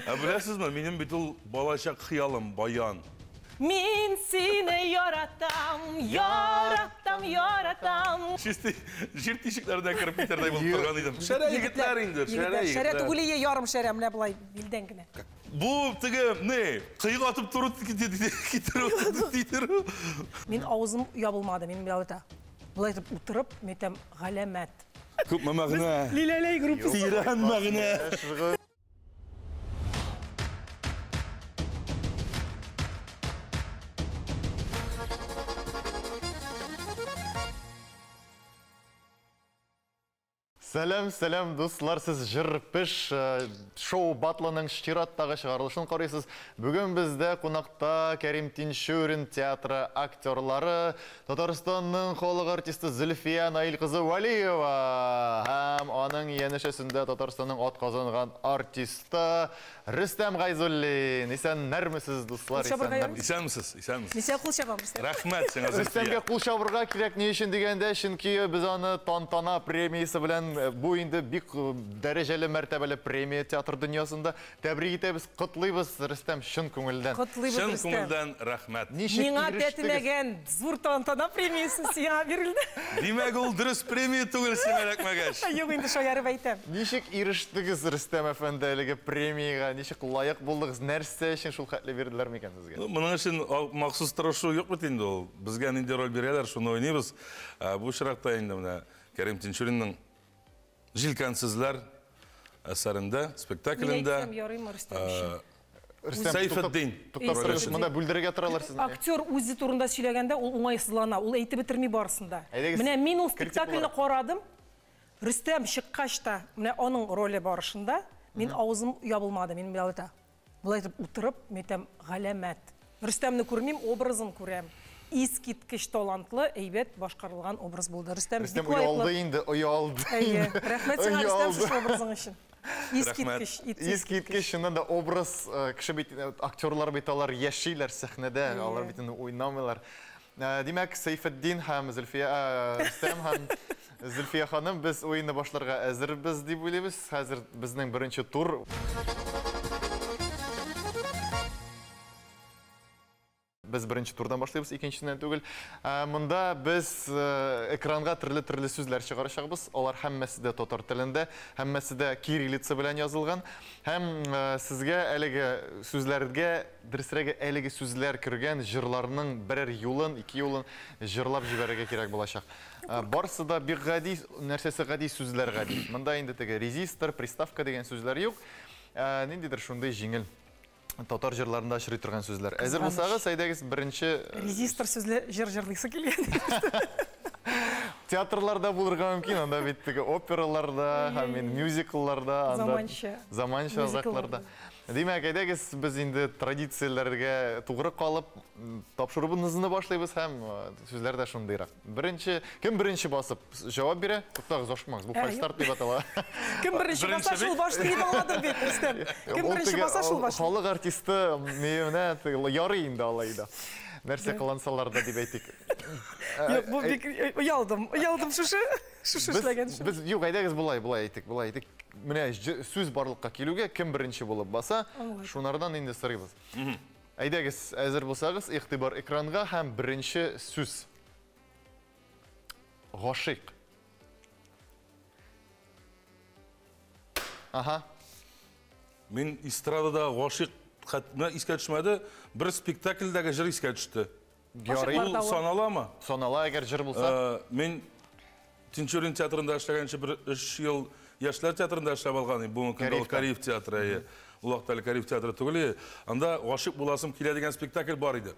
Ә беләсезме, минем бит ул балачак хыялым, баян. Мин сине яратам, яратам, яратам. Чистый җир тишекләренә кереп китәрдәй булып торган идем. Шәрә егетләр инде, шәрә Шәрә егетләр. түгел, ие, ярым шәрә, менә болай билдән генә. Бу теге, не, кыйг атып тору китерү, титерү. Мин авызым ябылмады, мин болай итә. Болай итеп утырып, мин әйтәм, галәмәт. Күпме мәгънә. Лиләләй группасы. Тирән мәгънә. Сәлам, сәлам, дуслар, сез Җыр пеш шоу батлының чираттагы чыгарылышын карыйсыз. Бүген бездә кунакта Кәрим Тинчурин театры актерлары, Татарстанның халык артисты Зөлфия Наил кызы Вәлиева һәм аның янәшәсендә Татарстанның атказанган артисты Рөстәм Гайзуллин. Исәннәрмесез, дуслар, Кул чабырга исәннәрмесез? Исәнмесез, исәнмесез. Ничә кул чабам, Рөстәм? Рәхмәт сиңа, Рөстәмгә Зөлфия. кул чабырга кирәк ни өчен дигәндә, чөнки без аны Тантана премиясе белән, бу инде бик дәрәҗәле, мәртәбәле премия театр дөньясында. Тәбрик итәбез, котлыйбыз, Рөстәм, чын күңелдән. Котлыйбыз, Чын Рөстәм. күңелдән рәхмәт. Ничек Миңа ирештегез? тәтемәгән зур Тантана премиясе сиңа бирелде. Димәк, ул дөрес премия түгел сиңа эләкмәгәч. Юк, инде шаярып әйтәм. Ничек ирештегез, Рөстәм әфәнде, әлеге премиягә? Ничек лаек булдыгыз? Нәрсә өчен шул хәтле бирделәр микән сезгә? Ну, моның өчен махсус тырышу юк бит инде ул. Безгә нинди роль бирәләр, шуны уйныйбыз. Бу очракта инде менә Кәрим Тинчуринның Җилкәнсезләр әсәрендә, спектаклендә. Мин әйтсәм, ярыймы, Рөстәм өчен? Рөстәм, Сәйфетдин. Туктап торыгыз, монда бүлдерергә торалар сезне. Актер үзе турында сөйләгәндә ул уңайсызлана, ул әйтеп бетерми барысын да. Әйдәгез, Менә мин ул критик спектакльне буларак. карадым. Рөстәм чыккач та, менә аның роле барышында мин авызым ябылмады, мин болай итә. Болай итеп утырып, мин әйтәм, галәмәт. Рөстәмне күрмим, образын күрәм. Искиткеч талантлы, әйбәт башкарылган образ булды. Рөстәм Рөстәм бик лаеклы. оялды инде, оялды. Әйе, рәхмәт сиңа, Рөстәм, Оялды. шушы образың өчен. Искиткеч, Искиткеч, чыннан да образ, кеше бит, актерлар бит алар яшиләр сәхнәдә, алар бит инде уйнамыйлар. Димәк, Сәйфетдин һәм Зөлфия, Рөстәм һәм Зөлфия ханым, без уенны башларга әзербез дип уйлыйбыз. Хәзер безнең беренче тур. Без беренче турдан башлыйбыз, икенчесеннән түгел. Монда без экранга төрле-төрле сүзләр чыгарачакбыз. Алар һәммәсе дә татар телендә, һәммәсе дә кириллица белән язылган. Һәм сезгә әлеге сүзләргә, дөресрәге, әлеге сүзләр кергән җырларның берәр юлын, ике юлын җырлап җибәрергә кирәк булачак. Барысы да бик гади, нәрсәсе гади, сүзләр гади. Монда инде теге резистор, приставка дигән сүзләр юк. Ниндидер шундый җиңел татар җырларында очрый торган сүзләр. Әзер булсагыз, әйдәгез беренче Резистор сүзле җыр җырлыйсы килгән. Театрларда булырга мөмкин, анда бит теге операларда һәм инде мюзиклларда, анда Заманча. заманча Мюзиклларда. закларда. Димәк, әйдәгез без инде традицияләргә тугры калып, тапшыруыбызны башлыйбыз һәм сүзләр дә шундыйрак. Беренче, кем беренче басып җавап бирә? Туктагыз, ашыкмагыз, бу фальстарт дип атала. Кем беренче баса, шул башлый дип аңладым бит, Рөстәм. Кем беренче баса, шул башлый. Халык артисты, менә ярый инде алай да. Нәрсә кылансалар да дип әйтик. Юк, бу бик оялдым. Оялдым шушы, шушы эшләгән өчен. Без юк, әйдәгез болай, болай әйтик, болай әйтик. Менә сүз барлыкка килүгә кем беренче булып баса, шунардан инде сорыйбыз. Әйдәгез, әзер булсагыз, игътибар экранга һәм беренче сүз. Гашыйк. Ага. Мин эстрадада гашыйк хәтта искә төшмәде, бер спектакльдәге җыр искә төште. Ярый. Ул саналамы? Санала, әгәр җыр булса. Мин Тинчурин театрында эшләгәнче бер 3 ел Яшьләр театрында эшләп алган идем. Бүгенге көндә ул Кариев театры, әйе. Ул вакытта әле Кариев театры түгел иде. Анда Гашыйк буласым килә дигән спектакль бар иде.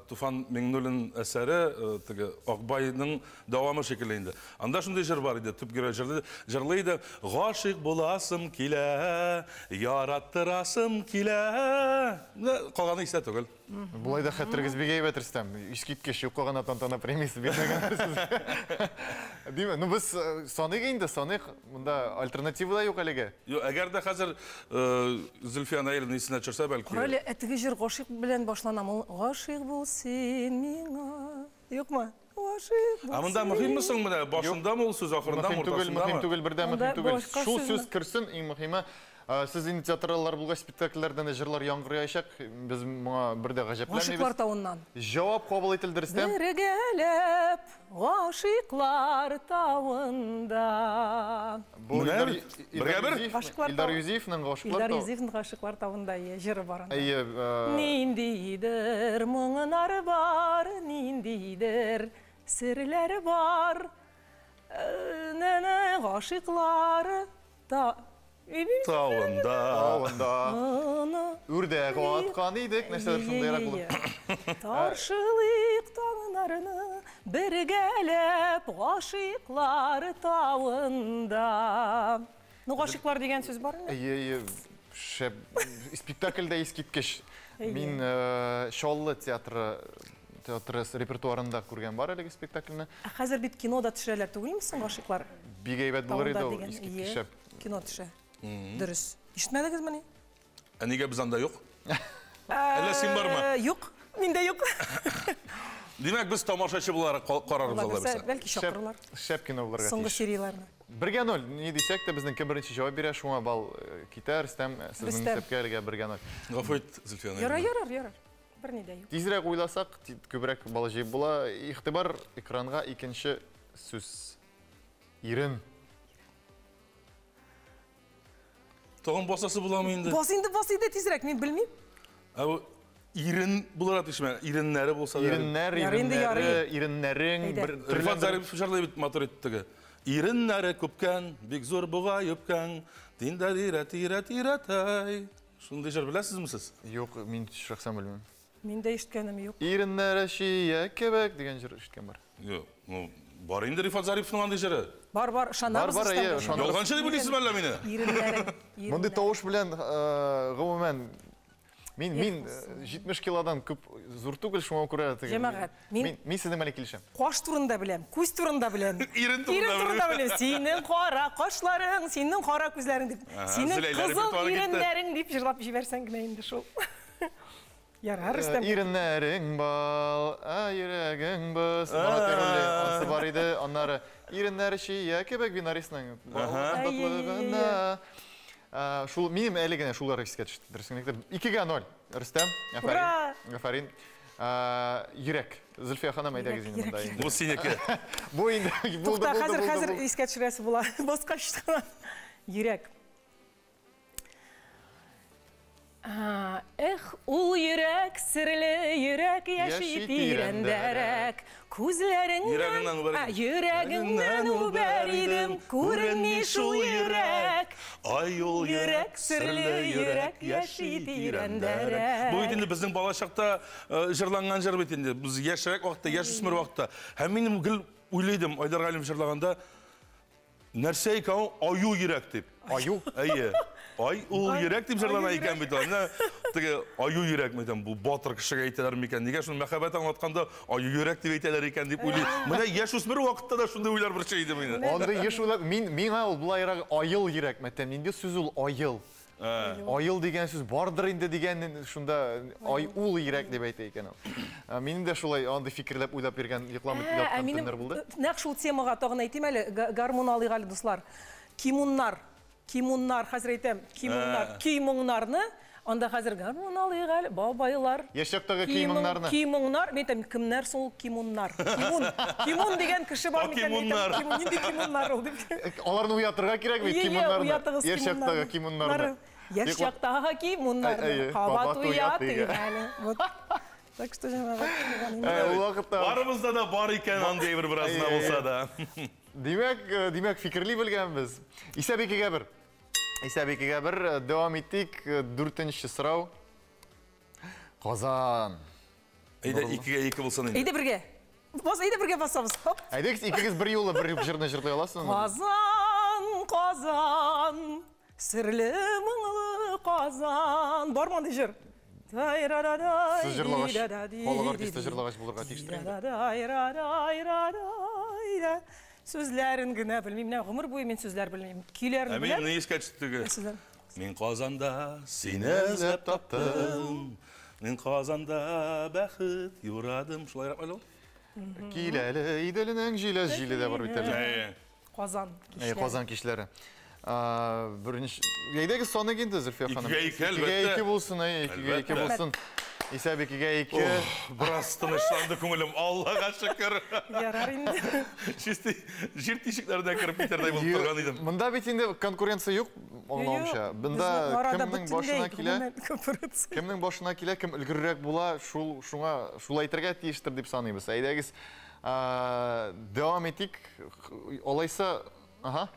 Туфан Миңнуллин әсәре, теге Акбайның дәвамы шикелле инде. Анда шундый җыр бар иде, төп герой җырлый иде. Гашыйк буласым килә, яраттырасым килә. Калганы истә түгел. Болай да хәтерегез бик әйбәт, Рөстәм. Искиткеч, юкка гына Тантана премиясе бирмәгән сезгә. Димәк, ну без саныйк инде, саныйк. Монда альтернатива да юк әлегә. Юк, әгәр дә хәзер Зөлфия Наиловна исенә төшерсә, бәлки. Карале, ә теге җыр гашыйк белән башланамы? Ул гашыйк бул син миңа. Юкмы? Гашыйк бул. Ә монда мөһимме соң менә? Башындамы ул сүз, ахырындамы, Мөһим түгел, уртасындамы? мөһим түгел, бер дә мөһим түгел. Шул сүз керсен, иң мөһиме. Сез инде театраллар булгач, спектакльләрдән дә җырлар яңгыраячак. Без моңа бер дә гаҗәпләнмибез. Гашыйклар тавыннан. Җавап кабул ителде, Рөстәм. Бергәләп гашыйклар тавында. Бу Менә Илдар бит. Илдар Бергә бер. Юзиевның- Гашыйклар Илдар тавы. Юзиевның Гашыйклар Илдар тавы. Юзиевның Гашыйклар тавында ие, җыры бар анда. Әйе, Ниндидер моңнар бар, ниндидер серләр бар. Нәнә гашыйклар та Тавында. Тавында. Үрдәк аткан идек, нәрсәдер шундыйрак булып. Таршылыйк таңнарны бергәләп гашыйклар тавында. Ну, гашыйклар дигән сүз бар инде. Әйе, әйе, шәп. Спектакльдә искиткеч. Әйе. Мин Чаллы театры театры репертуарында күргән бар әлеге спектакльне. Ә хәзер бит кинода төшерәләр түгелме соң гашыйклар? Бик әйбәт булыр иде Тавында ул, дигән. искиткеч Әйе, шәп. Кино төшә. Дөрес. Ишетмәдегезмени? Ә нигә без анда юк? Әллә син бармы? Юк, миндә юк. Димәк, без тамашачы буларак карарбыз Алла алла бирсә, бирсә. бәлки Шәп, чакырырлар. шәп кино булырга Соңгы тиеш. серияләрне. 1-0, ни дисәк тә, безнең кем беренче җавап бирә, шуңа балл китә, Рөстәм, сезнең Рөстәм. исәпкә әлегә 1-0. Гафу ит, Зөлфия. Ярар, ярар, ярар. Берни дә юк. Тизрәк уйласак, күбрәк балл җыеп була. Игътибар экранга икенче сүз. Ирен. Тагын басасы буламы инде? Бас инде, бас инде тизрәк, мин белмим. Ә бу ирен булырга тиешме? Иреннәре булса да. Иреннәр, Ярый инде, иреннәре, ярый. иреннәрең Әйдә. бер Рифат Зарипов җырлый бит матур итеп теге. Иреннәре күпкән, бик зур буга йөпкән. Тинда дирә тирә тирә тай. Шундый җыр беләсезме сез? Юк, мин шәхсән белмим. Мин дә ишеткәнем юк. Иреннәре чия кебек дигән җыр ишеткән бар. Юк, ну бар инде Рифат Зариповның андый җыры. Бар, бар, ышанабыз. Бар, бар, Рөстәмгә. әйе, ышанабыз. Ялганчы дип уйлыйсызмы әллә мине? Иреннәрең. Мондый тавыш белән гомумән мин 70 килодан күп зур түгел, шуңа күрә теге. Җәмәгать, мин сезнең белән килешәм. Каш турында беләм, күз турында беләм. Ирен турында Ирен турында беләм. Синең кара кашларың, синең кара күзләрең дип. Синең Зөләйлә кызыл репертуары китте. иреннәрең дип җырлап җибәрсәң генә инде шул. Ярар, Рөстәм. Иреннәрең бал, ә йөрәгең боз. Марат Яруллин ансы бар иде. Аннары иреннәре чия кебек Винарисның татлылыгына. Шул минем әле генә шулар искә төште. Дөресен әйтәм. 2-0. Рөстәм, афәрин. Ура! Афәрин. Йөрәк. Зөлфия ханым, әйдәгез инде монда инде. Бу синеке. Бу инде булды, Тукта, булды, хәзер, булды, хәзер булды. искә төшерәсе була. Баскач кына. Йөрәк. Эх, ул йөрәк, серле йөрәк яши Яши тирәндәрәк. Йөрәгеңнән Күзләреңнән, үбәр идем. йөрәгеңнән үбәр идем, күренми шул йөрәк. Ай ул Йөрәк, серле йөрәк яши тирәндәрәк. Бу бит инде безнең балачакта җырланган җыр бит инде. Без яшьрәк вакытта, яшүсмер вакытта. Һәм мин гел уйлыйдым, Айдар Галимов җырлаганда, нәрсә икән ул аю йөрәк дип. Аю? Әйе. Ай ул йөрәк дип җырлана аю икән бит ул. Менә теге аю йөрәк мәйтәм, бу батыр кешегә әйтәләр микән? Нигә шуны мәхәббәт аңлатканда аю йөрәк дип әйтәләр икән дип уйлый. Менә яшүсмер вакытта да шундый уйлар борчый иде мине. Андый еш уйлап, мин миңа ул былайрак айыл йөрәк, мәйтәм, нинди сүз ул айыл? Айыл дигән сүз бардыр инде дигән шунда ай ул йөрәк дип әйтә икән ул. Минем дә шулай андый фикерләп уйлап йөргән, йокламый яткан минем төннәр булды. Нәкъ шул темага тагын әйтим әле, гармун алыйк әле, дуслар. Кимуннар, кимуннар, хәзер әйтәм, кимуннар, кимуннарны, анда хәзер гармун алыйк әле, бабайлар. Яшь чактагы кимуннарны. Кимуннар, мин әйтәм, кемнәр соң ул кимуннар? Кимун, кимун дигән кеше бар микән? Мин әйтәм, Кимуннар. Кимун, нинди кимуннар ул дип. Аларны уятырга кирәк бит, Ие, ие, кимуннарны. уятыгыз Яшь чактагы кимуннарны. Яшь чактагы кимуннарны. Әй, әй, Кабат кабат уятыйк уятыйк әле. Вот. Так что, җәмәгать, Ул вакытта Барыбызда да бар икән андый бер беразына Әй, әй, булса да. Димәк, димәк, фикерли белгәнбез. Исәп 2-1. Исәп 2-1. Дәвам итик. Дүртенче сорау. Казан. Әйдә 2-2 булсын инде. Әйдә бергә. Бас, әйдә бергә басабыз. Хоп. Әйдәгез, икегез бер юлы бер җырны җырлый аласызмы? Казан, Казан, серле моңлы Казан. Бармы андый җыр? Сез җырлагач, халык артисты җырлагач булырга тиештер инде. Сүзләрен генә белмим. Менә гомер буе мин сүзләр белмим. Көйләрен Ә мин беләм. ни искә төште теге? Сүзләр. Мин Казанда сине эзләп таптым. Мин Казанда бәхет юрадым. Шулайрак әле ул? Кил әле, Иделнең җиләс җиле дә бар бит әле. Әйе. Казан Әй, кичләре. Казан кичләре. Беренче әйдәгез саныйк инде, Зөлфия ханым. 2-2, әлбәттә. 2-2 булсын, әй, 2-2 булсын. Исәп 2-2. Бераз тынычланды күңелем, Аллага шөкер. Ярар инде. Чистый җир тишекләренә кереп китәрдәй булып торган идем. Монда бит инде конкуренция юк, аңлавымча. Монда кемнең башына килә? Кемнең башына килә, кем өлгеррәк була, шул шуңа шулай әйтергә тиештер дип саныйбыз. Әйдәгез, дәвам итик. Алайса, ага.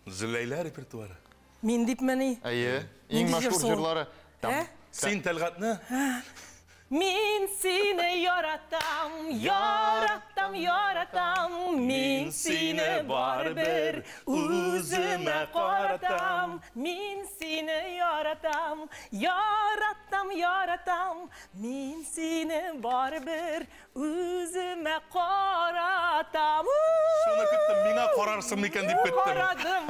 Зөләйлә репертуары. Мин дипмени? Әйе. Иң мәшһүр җырлары. Син Тәлгатьне? Мин сине яратам, яратам, яратам. Мин сине барыбер үземә каратам. Мин сине яратам, яратам, яратам. Мин сине барыбер үземә каратам. Шуны көттем, миңа карарсың микән дип көттем. Карадым.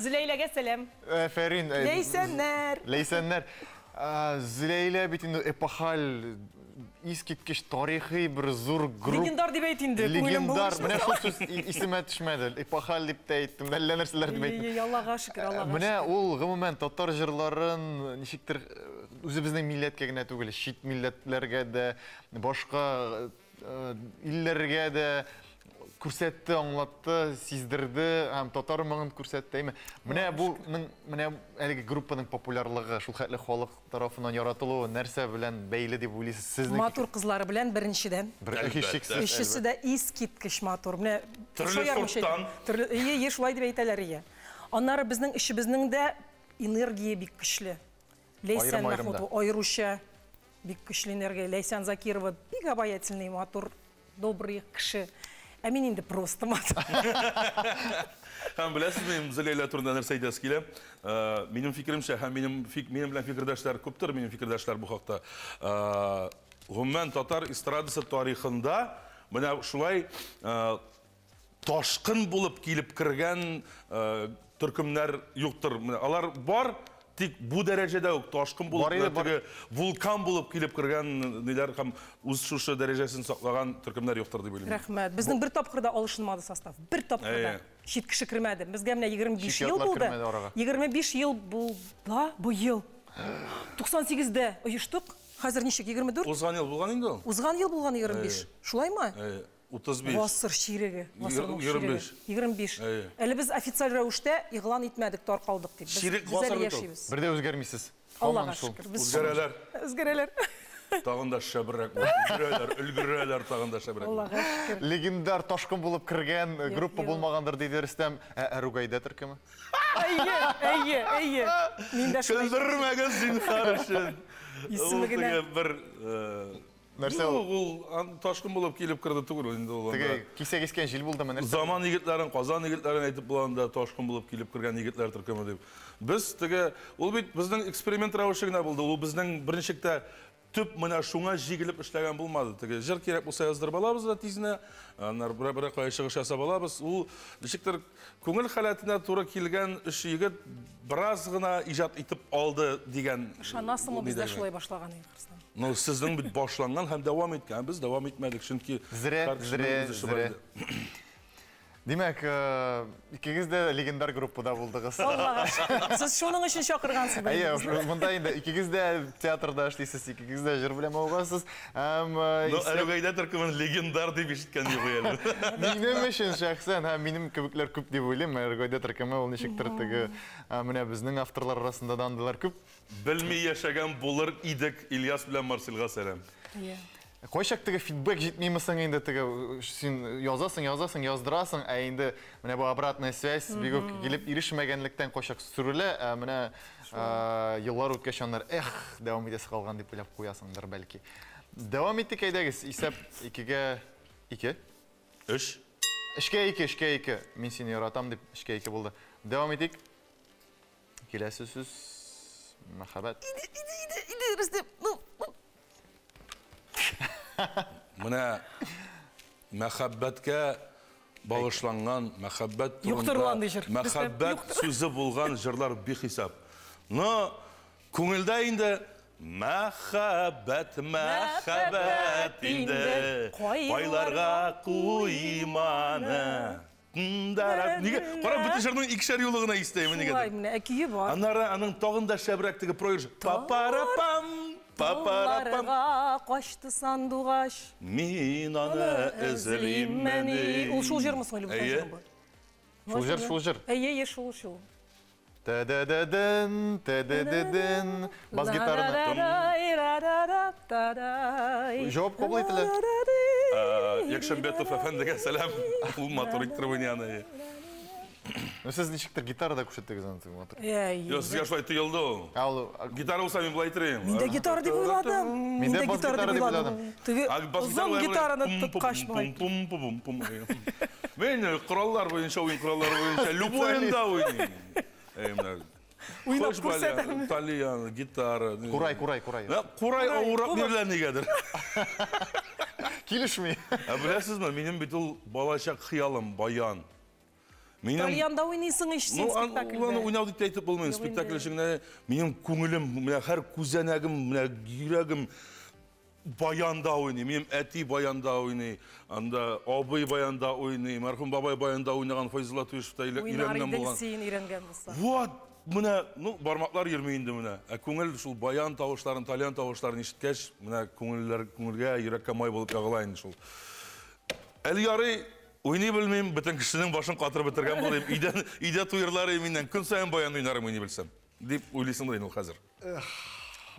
Зөләйләгә сәлам. Әфәрин. Ләйсәннәр. Ләйсәннәр. Зөләйлә бит инде эпохаль, искиткеч тарихи бер зур группа. Легендар дип әйт инде. Легендар. Менә шул сүз исемә төшмәде. Эпохаль дип тә әйттем, әллә нәрсәләр дип әйттем. Аллага шөкер, Аллага шөкер. Менә ул гомумән татар җырларын ничектер үзебезнең милләткә генә түгел, чит милләтләргә дә, башка илләргә дә күрсәтте, аңлатты, сиздерде һәм татар моңын күрсәтте. Әйме? Менә бу менә әлеге группаның популярлыгы, шул хәтле халык тарафыннан яратылуы нәрсә белән бәйле дип уйлыйсыз сезнең? Матур кызлары белән беренчедән. Һичшиксез. Өчесе дә искиткеч матур. Менә төрле сорттан. Төрле, ие, шулай дип әйтәләр, ие. Аннары безнең өчебезнең дә энергия бик көчле. Ләйсән Мәхмүтова аеруча бик көчле энергия. Ләйсән Закирова бик обаятельный, матур, добрый кеше. Ә мин инде просто матур. Һәм беләсезме, Зөләйлә турында нәрсә әйтәсе килә? Минем фикеремчә, һәм минем белән фикердәшләр күптер, минем фикердәшләр бу хакта. Гомумән татар эстрадасы тарихында менә шулай ташкын булып килеп кергән төркемнәр юктыр. Алар бар, тик бу дәрәҗәдә үк ташкын булып, теге вулкан булып килеп кергән ниләр һәм үз шушы дәрәҗәсен саклаган төркемнәр юктыр дип уйлыйм. Рәхмәт. Безнең бер тапкыр да алышынмады состав. Бер тапкыр да. Чит кеше кермәде. Безгә менә 25 ел булды. 25 ел булды быел. 98-дә оештык. Хәзер ничек? 24? Узган ел булган инде ул. Узган ел булган 25. Шулаймы? 35. Гасыр чиреге. 25. 25. Әле без официаль рәвештә игълан итмәдек, таркалдык дип. Чирек гасыр бит ул. Бер дә үзгәрмисез. Аллага шөкер. Үзгәрәләр. Үзгәрәләр. Тагын да шәбрәк. Өлгерәләр, өлгерәләр тагын да шәбрәк. Аллага шөкер. Легендар ташкын булып кергән группа булмагандыр диде Рөстәм. Ә Әругайда төркеме? Әйе, әйе, әйе. Мин дә шулай. Көлдермәгез зинһар өчен. Исеме генә. Бер Нәрсә ул? Ул ташкын булып килеп керде түгел инде ул. Теге кисәк искән җил булдымы нәрсә? Заман егетләрен, Казан егетләрен әйтеп була анда ташкын булып килеп кергән егетләр төркеме дип. Без теге ул бит безнең эксперимент рәвеше генә булды. Ул безнең берничектә төп менә шуңа җигелеп эшләгән булмады. Теге җыр кирәк булса яздырып алабыз да тизенә, аннары бер-бер кая чыгыш ясап алабыз. Ул ничектер күңел халәтенә туры килгән өч егет бераз гына иҗат итеп алды дигән. Ышанасыңмы, без дә шулай башлаган идек, Руслан? Ну, сезнең бит башланган һәм дәвам иткән, без дәвам итмәдек, чөнки зря, зря, зря. Димәк, икегез дә легендар группада булдыгыз. Аллага шөкер. Сез шуның өчен чакыргансыз. Әйе, монда инде икегез дә театрда эшлисез, икегез дә җыр белән мавыгасыз. Һәм Ну, Әругайда төркемен легендар дип ишеткән юк әле. Минем өчен шәхсән һәм минем кебекләр күп дип уйлыйм. Әругайда төркеме ул ничектер теге менә безнең авторлар арасында да андыйлар күп. Белми яшәгән булыр идек. Ильяс белән Марсельгә сәлам. Әйе. Кайчак теге фидбэк җитмиме соң инде теге син язасың, язасың, яздырасың, ә инде менә бу обратная связь бик үк килеп ирешмәгәнлектән кайчак сүрелә, ә менә еллар үткәч аннары эх, дәвам итәсе калган дип уйлап куясыңдыр бәлки. Дәвам иттек, әйдәгез, исәп 2-2. 3. 3-2, 3-2. Мин сине яратам дип 3-2 булды. Дәвам итик. Киләсе сүз мәхәббәт. Иде, иде, иде, иде, Рөстәм. Ну, Менә мәхәббәткә багышланган, мәхәббәт турында, мәхәббәт сүзе булган җырлар бихисап. Но күңелдә инде мәхәббәт, мәхәббәт инде кайларга куйманы. Нигә? Кара, бөтен җырның икешәр юлы гына истә нигәдер. Шулай менә, ә көе бар. Аннары аның тагын да шәбрәк теге проигрыш. Папарапам, папарапам. Тауларга качты сандугач. Мин аны эзлиммени. Ул шул җырмы соң әле бүтән Әйе. җырмы бу? Шул җыр, шул җыр. Әйе, әйе, шул, шул. Тә-дә-дә-дән, тә-дә-дә-дән. Бас гитараны. Җавап кабул ителә. Якшәмбетов әфәндегә сәлам. Ул матур иттереп уйный аны. Ну, сез ничектер гитарада күрсәттегез аны теге матур. Әйе. Йо, сезгә шулай тоелды ул. Ә ул Гитара булса мин болай иттерим. Мин дә гитара дип уйладым. Мин дә Мин дә бас гитара гитара дип дип уйладым. уйладым. Теге А бас озын гитара гитараны пум, пум, тоткач болай. Пум, пум, пум, пум. Мин кораллар буенча, уен кораллары буенча любойында уйныйм. Әй, менә. Уйнап Хош, баля, күрсәтәм. Тальян, гитара. Курай, курай, курай. Ә, Курай авырак бирелә нигәдер. Килешми. Ә беләсезме, минем бит ул балачак хыялым, баян. Минем Тальянда уйныйсың ич син Ну, аны спектакльдә. уйнау дип тә әйтеп булмый. Юк Спектакль инде. өчен генә минем күңелем, менә һәр күзәнәгем, менә йөрәгем баянда уйный. Минем әти баянда уйный, анда абый баянда уйный, мәрхүм бабай баянда уйнаган Файзулла Туишев та Уйнар өйрәнгән идең булган. син өйрәнгән булсаң. Вот, менә, ну, бармаклар йөрми инде менә. Ә күңел шул баян тавышларын, тальян тавышларын ишеткәч, менә күңелләр, күңелгә, йөрәккә май булып ягыла инде шул. Әле ярый, уйный белмим, бөтен кешенең башын катырып бетергән булыйм. Өйдән, өйдә туерлар миннән. Көн саен баян уйнарым уйный белсәм. Дип уйлыйсың да инде ул хәзер.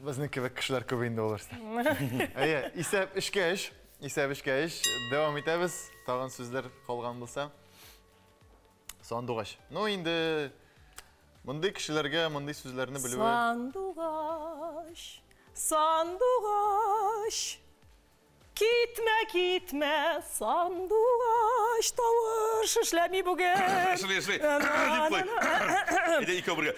Безнең кебек кешеләр күп инде ул Рөстәм. Әйе, исәп эшкә эш, исәп эшкә эш. Дәвам итәбез. Тагын сүзләр калган булса. Сандугач. Ну инде мондый кешеләргә мондый сүзләрне белүе. Сандугач, сандугач, китмә, китмә, сандугач, тавыш эшләми бүген. Эшли, эшли. Дип куй. Әйдә икәү бергә.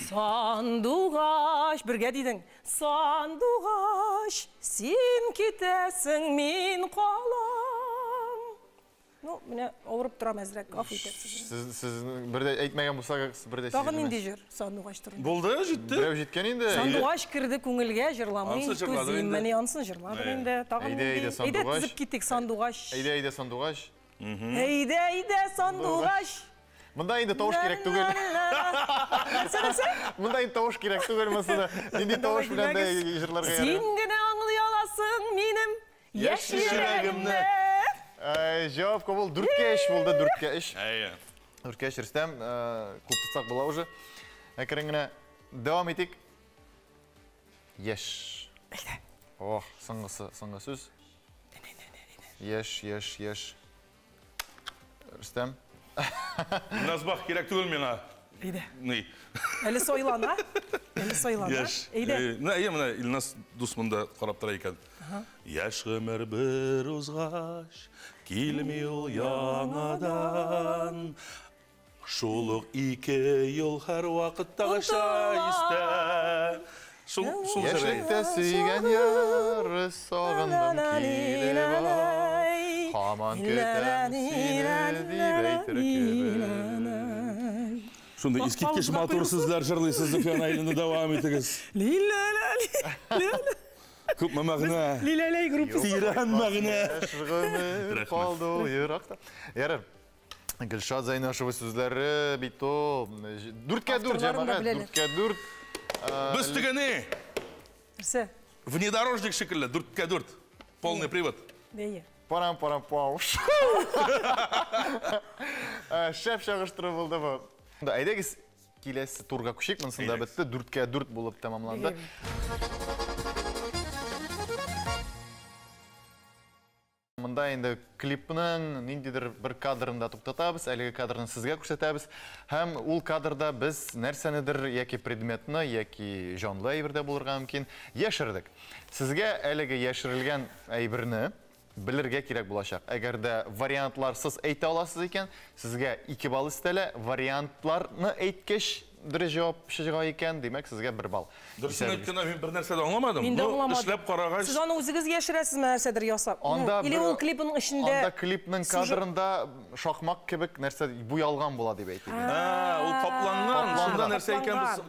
Сандугач, бергә дидең. Сандугач, син китәсең, мин калам. Ну, менә авырып торам әзрәк, гафу итәрсез. Сез сез бер дә әйтмәгән булсагыз, бер дә Тагын сизелмәс. нинди җыр сандугач турында? Булды, җитте. Берәү җиткән инде. Сандугач керде күңелгә, җырламый Ансы җырладык түзим. инде. Менә ансын җырладык Әйе. инде. Тагын Әйдә, нинди? әйдә, Әйдә сандугач. тезеп китик сандугач. Әйдә, әйдә, сандугач. Әйдә, әйдә, сандугач. Монда инде тавыш кирәк түгел. Нәрсә, нәрсә? Монда инде тавыш кирәк түгел монысында. Нинди тавыш белән дә җырларга ярый. Син генә аңлый аласың минем яшь Яшь йөрәгемне. Җавап кабул. 4-кә 3 булды, 4-кә 3. Әйе. 4-кә 3 Рөстәм, күп тотсак була уже. Әкрен генә дәвам итик. Яшь. Ох, соңгысы, соңгы сүз. Яшь, яшь, яшь. Рөстәм. Назбах кирәк түгел миңа. Әйдә. Ни? Әле сайлана. Әле сайлана. Яшь. Әйдә. Менә, әйе, менә Илназ дус монда карап тора икән. Яшь гомер бер узгач, килми ул яңадан. Шул ук ике ел һәр вакыттагыча истә. Шул шул җыр. Яшьлектә сөйгән яры сагындым килеп ай. Һаман көтәм сине дип әйтер кебек. Шундый искиткеч матур сүзләр җырлыйсыз, Зөфия Наиловна, дәвам итегез. Лилә-лә-лә. Күпме мәгънә. Лилә-ләй группасы. Тирән мәгънә. Яшь гомер Рәхмәт. калды ул еракта. Ярар. Гөлшат Зәйнашева сүзләре бит ул. 4-кә 4 Авторларын да җәмәгать, беләләр. 4-кә 4. Без теге ни? Нәрсә? Внедорожник шикелле, 4-кә 4. Полный привод. Әйе. Парам-парам-пау. Шәп чагыштыру булды бу. Әйдәгез, киләсе турга күчик. Монысында Әйдәгез. бетте. 4-кә 4 булып тәмамланды. Монда инде клипның ниндидер бер кадрын да туктатабыз, әлеге кадрны сезгә күрсәтәбез. Һәм ул кадрда без нәрсәнедер яки предметны, яки җанлы әйбер дә булырга мөмкин, яшердек. Сезгә әлеге яшерелгән әйберне белергә кирәк булачак. Әгәр дә вариантларсыз әйтә аласыз икән, сезгә 2 балл өстәлә. Вариантларны әйткәч, Дөрес җавап чыга икән, димәк, сезгә 1 балл. Дөресен әйткәндә, мин бер нәрсә дә аңламадым. Мин дә аңламадым. Эшләп карагач. Сез аны үзегез яшерәсезме, нәрсәдер ясап? Анда Или ул клипның эчендә. Анда клипның кадрында шакмак кебек нәрсә буялган була дип әйтик. Ул капланган, шунда нәрсә икән без.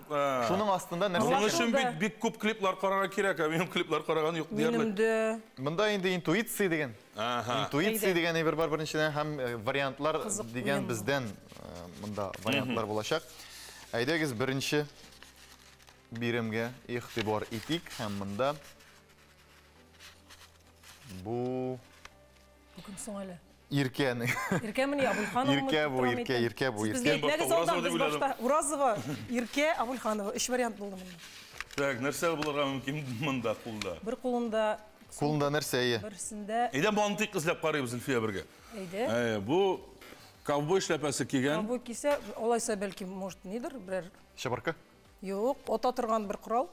Шуның астында нәрсә? Моның өчен бит бик күп клиплар карарга кирәк, ә минем клиплар караган юк диярлек. Минем дә. Монда инде интуиция дигән. Интуиция дигән әйбер бар беренчедән һәм вариантлар дигән бездән монда вариантлар булачак. Әйдәгез беренче биремгә игътибар итик һәм монда бу Бу кем соң әле? Иркә. Иркәмени, Абульханова? Иркә бу, Иркә, Иркә бу, Иркә. Безгә алдан, без башта Уразова, Иркә, Абульханова. 3 вариант булды монда. Так, нәрсә булырга мөмкин монда кулда? Бер кулында. Кулында нәрсә, әйе? Берсендә. Әйдә мантыйк эзләп карыйбыз Зөлфия бергә. Әйдә. Әйе, бу ковбой шляпасы кигән. Ковбой кисә, алайса бәлки, может, нидер, берәр. Чыбыркы? Юк, ата торган бер корал.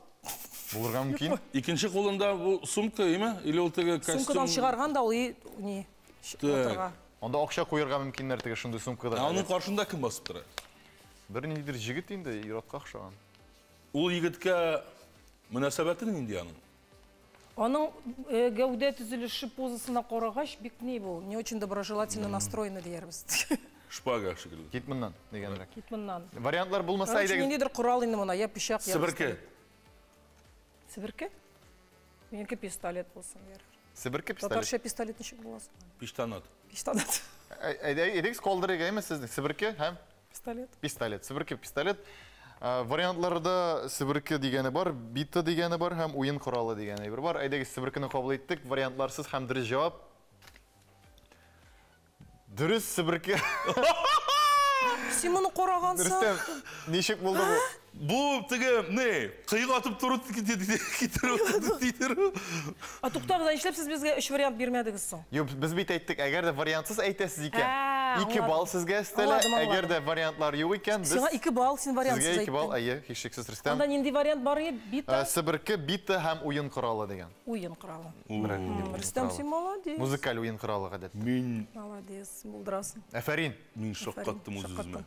Булырга мөмкин. Икенче кулында бу сумка, әйме? Или ул теге костюм? Сумкадан чыгарган да ул ни? Атырга. Анда акча куярга мөмкиннәр теге шундый сумкада. Ә аның каршында кем басып тора? Бер ниндидер җегет инде, ир-атка охшаган. Ул егеткә мөнәсәбәте нинди аның? Аның гәүдә төзелеше позасына карагач, бик ни бу, не очень доброжелательно настроены диярбез. Шпага шикелле. Кит моннан дигәнрәк. Кит моннан. Вариантлар булмаса әйдәгез. Ниндидер корал инде моны, я пычак, я Себерке. Себерке? Минеке пистолет булсын, ярар. Себерке пистолет. Татарча пистолет ничек була соң? Пиштанат. Пиштанат. Әйдәгез калдырыйк, әйме сезнең себерке һәм пистолет. Пистолет, себерке, пистолет. Вариантларда себерке дигәне бар, бита дигәне бар һәм уен коралы дигәне бер бар. Әйдәгез себеркене кабул иттек. Вариантларсыз һәм дөрес җавап. Дөрес себерке. Син моны карагансың. Рөстәм, ничек булды бу? Бу теге не, кыйг атып тору китерү, титерү. А туктагыз, нишләп сез безгә 3 вариант бирмәдегез соң? Юк, без бит әйттек, әгәр дә вариантсыз әйтәсез икән, 2 балл сезгә өстәлә, әгәр дә вариантлар юк икән, без Сиңа 2 балл, син вариантсыз әйттең. Сезгә 2 балл, әйе, һичшиксез, Рөстәм. Анда нинди вариант бар иде? Бита? Себерке, бита һәм уен коралы дигән. Уен коралы. Рөстәм, син молодец. Музыкаль уен коралы гадәттә. Мин молодец, булдырасың. Афәрин. Мин шаккаттым үз-үземә.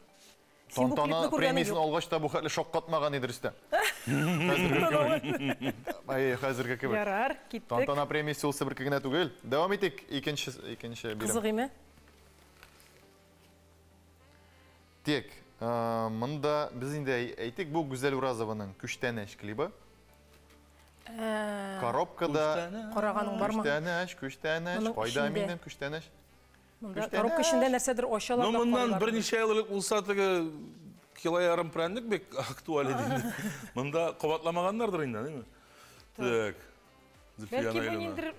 Тантана премиясен алгач та бу хәтле шаккатмаган иде Рөстәм. Әйе, хәзерге кебек. Ярар, киттек. Тантана премиясе ул себерке генә түгел. Дәвам итик, икенче бирем. Кызык име? Тек, монда без инде әйтик, бу Гүзәл Уразованың Күчтәнәч клибы. Коробкада караганың бармы? Күчтәнәч, күчтәнәч, кайда минем күчтәнәч? Монда коробка эчендә нәрсәдер ачалар. Ну, моннан берничә ел элек булса теге кило ярым прәннек бик актуаль иде инде. Монда кабатламаганнардыр инде, әйеме? Так. Бәлки бу ниндидер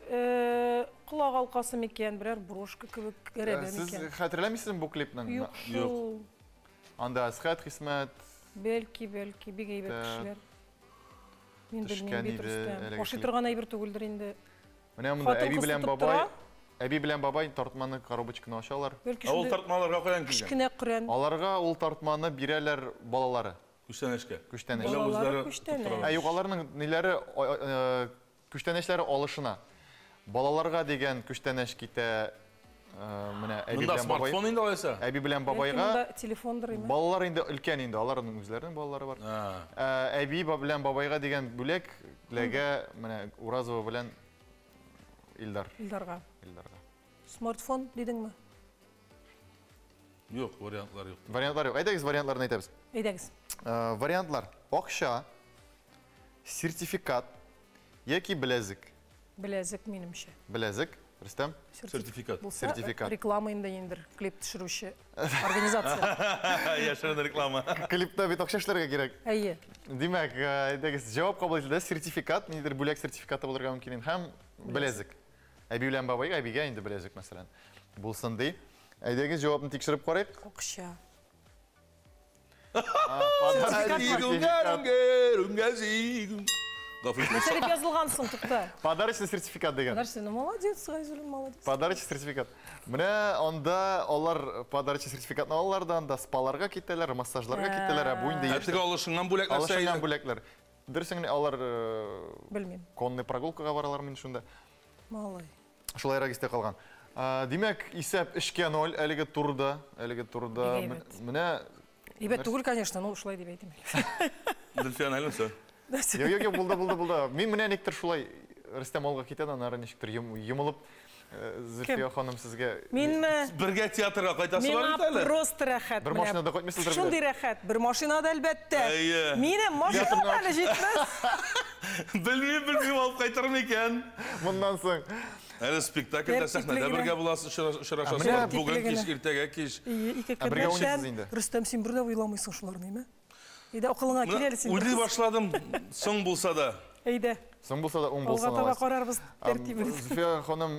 колак алкасы микән, берәр брошка кебек гәрәбә микән? Сез хәтерләмисезме бу клипның? Юк шул. Анда Әсхәт Хисмәт. Бәлки, бәлки, бик әйбәт кешеләр. Мин белмим бит, Рөстәм. Ашый торган әйбер түгелдер инде. Менә монда әби белән бабай. Әби белән бабай тартманы, коробочканы ачалар. Ә ул тартмаларга каян килгән? Кечкенә Коръән. Аларга ул тартманы бирәләр балалары. Күчтәнәчкә. Күчтәнәч. Балалары күчтәнәч. Ә юк, аларның ниләре, күчтәнәчләре алышына. Балаларга дигән күчтәнәч китә, менә әби белән бабай. Монда смартфон инде алайса? Әби белән бабайга. Монда телефондыр инде. Балалар инде өлкән инде, аларның үзләренең балалары бар. Әби белән бабайга дигән бүләк ләгә менә Уразова белән Илдар. Илдарга. Илдарга. Смартфон дидеңме? Юк, вариантлар юк. Вариантлар юк. Әйдәгез вариантларны әйтәбез. Әйдәгез. Вариантлар: акча, сертификат яки беләзек. Беләзек минемчә. Беләзек, Рөстәм? Сертификат. Сертификат. Реклама инде инде, клип төшерүче организация. Яшерен реклама. Клипта бит акча эшләргә кирәк. Әйе. Димәк, әйдәгез, җавап кабул ителде. Сертификат, ниндидер бүләк сертификаты булырга мөмкин һәм беләзек. Әби белән бабайга, әбигә инде беләзек мәсәлән. Булсын ди. Әйдәгез, җавапны тикшереп карыйк. Акча. Нәрсә дип язылган соң, тукта? Подарочный сертификат дигән. Подарочный, ну молодец, Гайзуллин, молодец. Подарочный сертификат. Менә анда алар подарочный сертификатны алалар да, анда спаларга китәләр, массажларга китәләр, ә бу инде Ә теге алышынган бүләк нәрсә иде? Алышынган бүләкләр. Дөресен генә алар белмим. Конный прогулкага баралар мин шунда. Малай. Шулайрак истә калган. Димәк, исәп 3-0 әлеге турда, әлеге турда. Менә Әйбәт түгел, конечно, но шулай дип әйтим әле. Зөлфия нәрсә? Юк, юк, юк, булды, булды, булды. Мин менә никтер шулай Рөстәм алга китә, аннары ничектер йомылып Зөлфия ханым сезгә. Минме? Бергә театрга кайтасы бар бит әле. Миңа просто рәхәт. Бер машинада кайтмыйсыздыр бит. Шундый рәхәт. Бер машинада әлбәттә. Минем машинада әле җитмәс. Белмим, белмим, алып кайтыр микән? Моннан соң. Әле спектакльдә сәхнәдә бергә буласыз, очрашасыз. Бүген кич, иртәгә кич. Ике көннән. Рөстәм, син бер дә уйламыйсың шуларны, әйме? Әйдә, акылыңа кил әле син. Уйлый башладым, соң булса да. Әйдә. Соң булса да, уң булсын. Алга таба карарбыз тәртибен. Зөлфия ханым,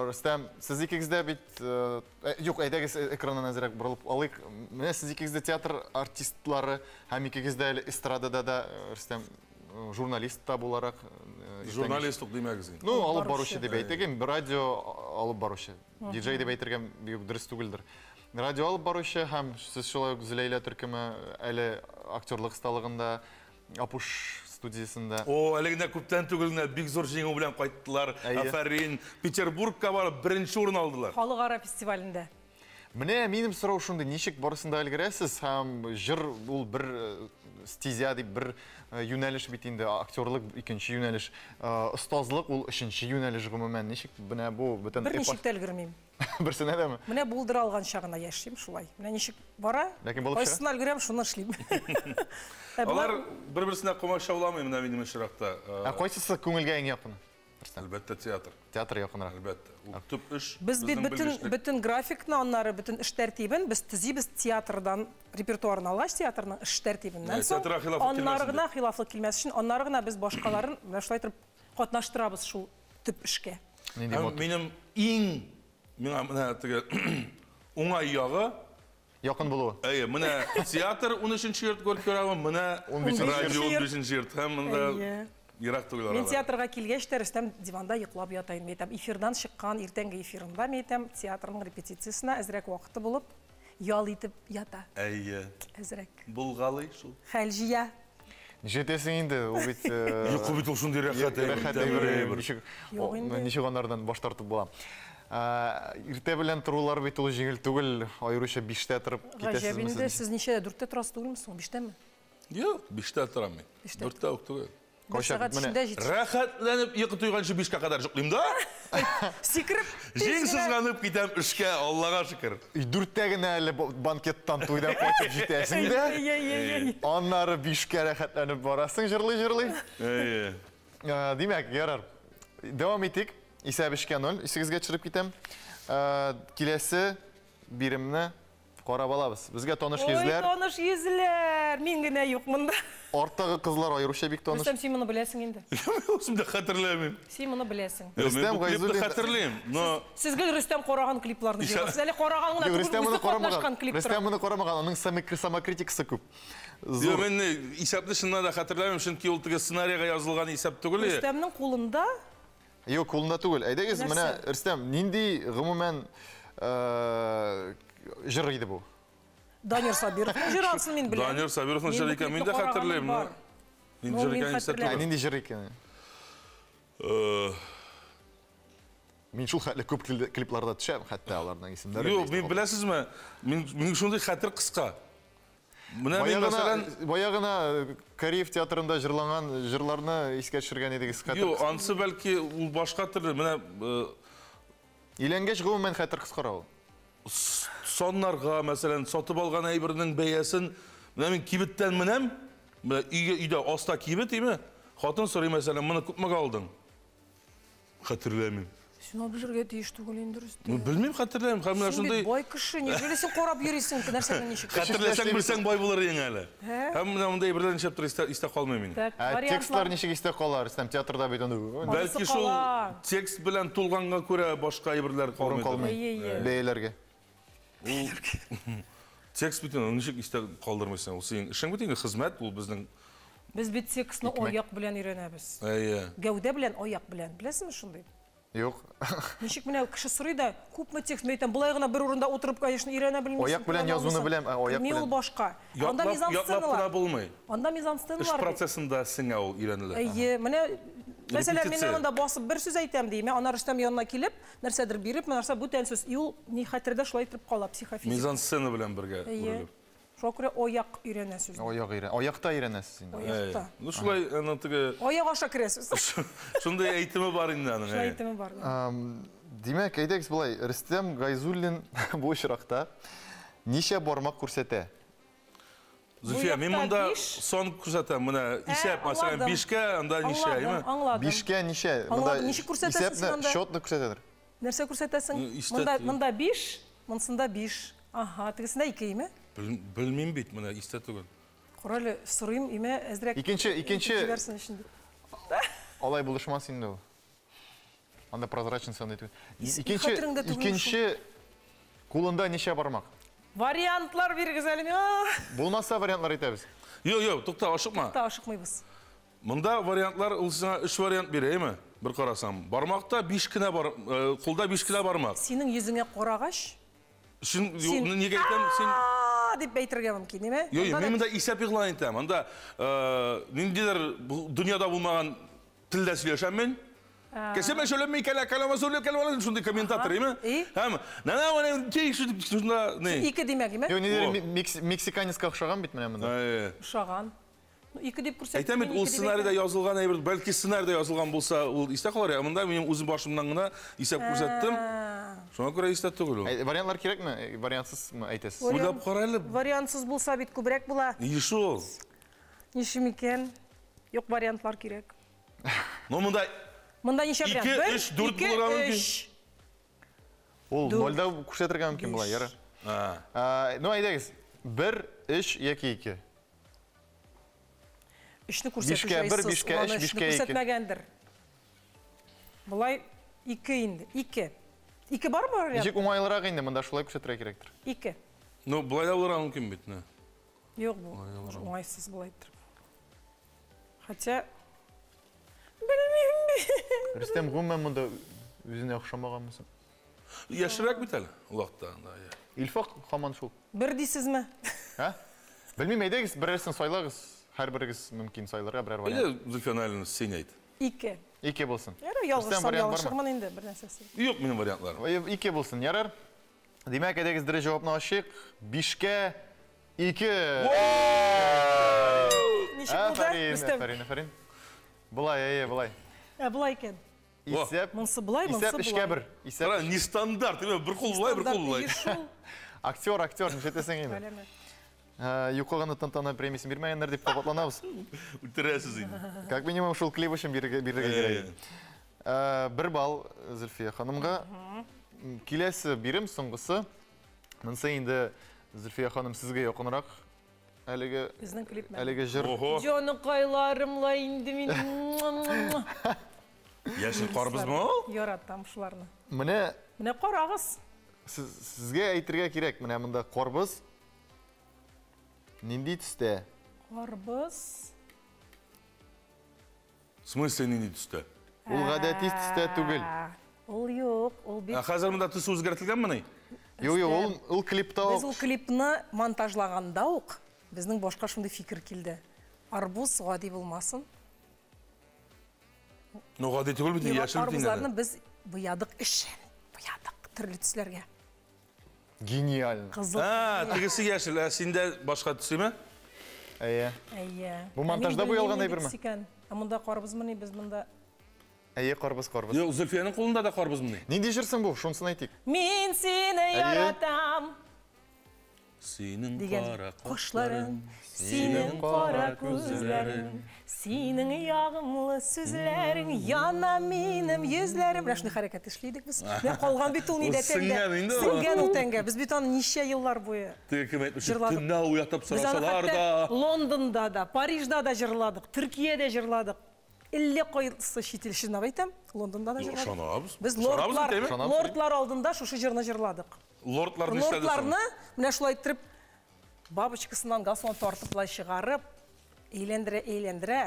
Рөстәм, сез икегез дә бит, юк, әйдәгез экраннан әзрәк борылып алыйк. Менә сез икегез дә театр артистлары һәм икегез дә әле эстрадада да, Рөстәм, журналист та буларак. Журналист ук димәгез инде. Ну, алып баручы дип әйтик, радио алып баручы. Диджей дип әйтергә бик дөрес түгелдер. Радио алып баручы һәм сез шулай ук Зөләйлә төркеме әле актерлык осталыгында, Апуш студиясендә. О, әле генә күптән түгел генә бик зур җиңү белән кайттылар. Афәрин. Петербургка барып беренче урын алдылар. Халыкара фестивалендә. Менә минем сорау шундый, ничек барысын да өлгерәсез һәм җыр ул бер стезя дип бер юнәлеш бит инде, актерлык икенче юнәлеш, остазлык ул өченче юнәлеш гомумән. Ничек менә бу бөтен Берничек тә өлгермим. Берсенә дәме? Менә булдыра алганча гына яшим шулай. Менә ничек бара, кайсына өлгерәм, шуны эшлим. Алар бер-берсенә комачауламый менә минем очракта. Ә кайсысы күңелгә иң якын? Әлбәттә, театр. Театр якынрак. Әлбәттә. Ул төп эш. Без бит бөтен графикны, аннары бөтен эш тәртибен без төзибез театрдан, репертуарын алгач театрның эш тәртибеннән соң, аннары гына хилафлык килмәс өчен, аннары гына без башкаларын менә шулай итеп катнаштырабыз шул төп эшкә. Минем иң миңа менә теге уңай ягы якын булуы. Әйе, менә театр 13 йорт Горький урамы, менә радио 15 йорт һәм монда ерак түгел аралар. Мин театрга килгәч тә Рөстәм диванда йоклап ята инде, әйтәм, эфирдан чыккан иртәнге эфирында, мин әйтәм, театрның репетициясенә әзрәк вакыты булып, ял итеп ята. Әйе. Әзрәк. Булгалый шул. Хәл җыя. Җитәсең инде, ул бит Йокы бит ул шундый рәхәт әйбер. Ничек анардан баш тартып була. Иртә белән торулар бит ул җиңел түгел, аеруча 5-тә торып китәсезме? Гаҗәп инде, сез ничәдә? 4-тә торасыз түгелме соң? 5-тәме? Юк, 5-тә торам мин. 4-тә үк түгел. Бер сәгать эчендә җитешә. Рәхәтләнеп йокы туйганчы 5-кә кадәр йоклыйм да. Сикереп. Җиң сызганып китәм эшкә, Аллага шөкер. 4-тә генә әле банкеттан туйдан кайтып җитәсең дә. Аннары 5-кә рәхәтләнеп барасың, җырлый-җырлый. Димәк, ярар. Дәвам итик. Исәп 3-0. Исегезгә төшереп китәм. Киләсе биремне карап алабыз. Безгә таныш йөзләр. Ой, таныш йөзләр! Мин генә юк монда. Арттагы кызлар аеруча бик таныш. Рөстәм, син моны беләсең инде. Мин үзем дә хәтерләмим. Син моны беләсең. Рөстәм Гайзуллин. Хәтерлим, но Сез гел Рөстәм караган клипларны җыйгансыз. Әле караган гына түгел, үзе катнашкан клип. Рөстәм моны карамаган, аның самокритикасы күп. Юк, мин исәпне чыннан да хәтерләмим, чөнки ул теге сценарийга язылган исәп түгел. Рөстәмнең кулында. Юк, кулында түгел. Әйдәгез, менә Рөстәм, нинди гомумән җыр иде бу? Данир Сабировның җыры ансын мин беләм. Данир Сабировның җыры икән, мин дә хәтерлим. Нинди җыр икән истә түгел. Нинди җыр икән? Мин шул хәтле күп клипларда төшәм, хәтта аларның исемнәре. Юк, мин беләсезме, минем шундый хәтер кыска. Менә мин мәсәлән, бая гына Кариев театрында җырланган җырларны искә төшергән идегез. Юк, ансы бәлки ул башка төрле. Менә өйләнгәч гомумән хәтер кыскара ул. Саннарга, мәсәлән, сатып алган әйбернең бәясен, менә мин кибеттән менәм, менә өйдә аста кибет, име? Хатын сорый, мәсәлән, моны күпмегә алдың? Хәтерләмим. Син аны белергә тиеш түгел инде, Рөстәм. Белмим, хәтерләмим. Һәм менә шундый бай кеше, неужели син карап йөрисең, нәрсәне ничек? Хәтерләсәң, белсәң бай булыр идең әле. Һәм менә мондый әйберләр ничектер истә калмый минем. Текстлар ничек истә кала, Рөстәм? Театрда бит аны. Бәлки шул текст белән тулганга күрә башка әйберләр калмый. Бәяләргә. Текст бит аны ничек истә калдырмыйсың? Ул синең эшең бит инде, хезмәт, ул безнең. Без бит текстны аяк белән өйрәнәбез. Әйе. Гәүдә белән, аяк белән. Беләсезме шундый? Юк. Ничек менә кеше сорый да, күпме текст, мен әйтәм, болай гына бер урында утырып, конечно, өйрәнә белмисең. Аяк белән язуны беләм, аяк белән. Ул башка. Анда мизансценалар. Булмый. Анда мизансценалар. Эш процессында сиңа ул өйрәнелә. Әйе, менә мәсәлән, мин анда басып бер сүз әйтәм дим, ана Рөстәм янына килеп, нәрсәдер биреп, нәрсә бүтән сүз. И ул ни хәтердә шулай итеп кала, психофизик. Мизансцена белән бергә үрелеп. Шуңа күрә аяк өйрәнә сүзне. Аяк өйрәнә. Аякта өйрәнәсез инде. Аякта. Ну шулай аның теге Аяк аша керә сүз. Шундый әйтеме бар инде аның. Шулай әйтеме бар. Димәк, әйдәгез болай, Рөстәм Гайзуллин бу очракта ничә бармак күрсәтә? Зульфия, мин монда сан күрсәтәм. Менә исәп, мәсәлән, 5кә, анда ничә, әйме? Аңладым. 5кә ничә? Монда ничек күрсәтәсең син анда? Счетны күрсәтәдер. Нәрсә күрсәтәсең? Монда монда 5, монсында 5. Ага, тегесендә 2, әйме? Белмим бит, менә истә түгел. Кара әле, сорыйм, име, әзрәк. Икенче, икенче. Алай булышмас инде ул. Анда прозрачный сан әйтү. Икенче, икенче кулында ничә бармак? Вариантлар бирегез әле миңа. Булмаса вариантлар әйтәбез. Юк, юк, тукта, ашыкма. Тукта, ашыкмыйбыз. Монда вариантлар ул сиңа 3 вариант бирә, әйме? Бер карасаң, бармакта 5 кенә бар, кулда 5 кенә бармак. Синең йөзеңә карагач, син нигә әйтәм, син дип әйтергә мөмкин, әйме? Юк, мин монда исәп игълан итәм. Анда ниндидер дөньяда булмаган телдә сөйләшәм мин. Кесеме шөлеме кәлә кәләмә сүле кәләмә шундый комментатор, әйме? Һәм нана менә тик шунда ни? 2 димәк, әйме? Юк, нидер мексиканецка охшаган бит менә монда. Охшаган. Ну, 2 дип күрсәттем. Әйтәм бит, ул сценарийда язылган әйбер, бәлки сценарийда язылган булса, ул истә калыр. Ә монда минем үзем башымнан гына исәп күрсәттем. Шуңа күрә истә түгел ул. Вариантлар кирәкме? Вариантсызмы әйтәсез? Уйлап кара әле. Вариантсыз булса бит күбрәк була. Ни шул? Ничек икән? Юк, вариантлар кирәк. Ну, монда Монда ничә вариант? 2, 3, 4 булырга мөмкин. Ул нольдә күрсәтергә мөмкин була, ярар. Ну, әйдәгез. 1, 3 яки 2. 3-не күрсәтү җайсыз. 1, 5-кә 3, 5-кә 2. Күрсәтмәгәндер. Болай 2 инде. 2. 2 бармы вариант? Ничек уңайлырак инде, монда шулай күрсәтергә кирәктер. 2. Ну, болай да булырга мөмкин бит, не? Юк, бу уңайсыз болай итеп. Хотя белмим бит. Рөстәм гомумән монда үзенә охшамаганмы соң? Яшьрәк бит әле ул вакытта. Илфак һаман шул. Бер дисезме? Ә? Белмим, әйдәгез, берәрсен сайлагыз. Һәрберегез мөмкин сайларга берәр вариант. Әйдә, Зульфия Наилевна, син әйт. 2. 2 булсын. Ярар, ялгышсам ялгышырмын инде, бер нәрсәсе. Юк минем вариантларым. 2 булсын, ярар. Димәк, әйдәгез, дөрес җавапны ачыйк. 5-кә 2. Ничек булды? Афәрин, афәрин, афәрин. Болай, әйе, болай. Ә, болай икән. Исәп. Монсы болай, монсы болай. Исәп 3-кә 1. Исәп. Нестандарт, бер кул болай, бер кул болай. Актер, актер, нишләтәсең инде? Юкка гына тантана премиясен бирмәгәннәр дип кабатланабыз. Үтерәсез инде. Как минимум шул клип өчен бирергә кирәк. 1 балл Зульфия ханымга. Киләсе бирем соңгысы. Монысы инде Зульфия ханым сезгә якынрак. Әлеге безнең клип. Әлеге җыр. Җаныкайларым ла инде мин. Яшел карбызмы ул? Яратам шуларны. Менә Менә карагыз. Сезгә әйтергә кирәк, менә монда карбыз нинди төстә? Карбыз. В смысле нинди төстә? Ул гадәти төстә түгел. Ул юк, ул бит. Ә хәзер монда төс үзгәртелгәнмени? Юк, юк, ул клипта ук. Без ул клипны монтажлаганда ук безнең башка шундый фикер килде. Арбуз гади булмасын. Ну, гади түгел бит, яшел бит инде. Арбузларны без буядык эшен, буядык төрле төсләргә. Гениально. Кызыл. А, тегесе яшел, ә синдә башка төсеме? Әйе. Әйе. Бу монтажда буялган әйберме? Ә монда карбызмыни, без монда. Әйе, карбыз, карбыз. Юк, Зульфиянең кулында да карбызмыни? Нинди җырсың бу? Шунысын әйтик. Мин сине яратам. Синең кара кашларың, синең кара күзләрең, синең ягымлы сүзләрең, яна минем йөзләрем. Менә шундый хәрәкәт эшли идек без. Менә калган бит ул нидә тәнгә. Сеңгән ул тәнгә. Без бит аны ничә еллар буе Теге кем әйтмешли, төнлә уятып сорасалар да. Лондонда да, Парижда да җырладык, Төркиядә җырладык. Әллә кайсы чит ил чынлап әйтәм, Лондонда да җырладык. Ышанабыз. Без лордлар алдында шушы җырны җырладык. Лордлар нишләде соң? Лордларны менә шулай иттереп бабочкасыннан галстугын тартып былай чыгарып, әйләндерә-әйләндерә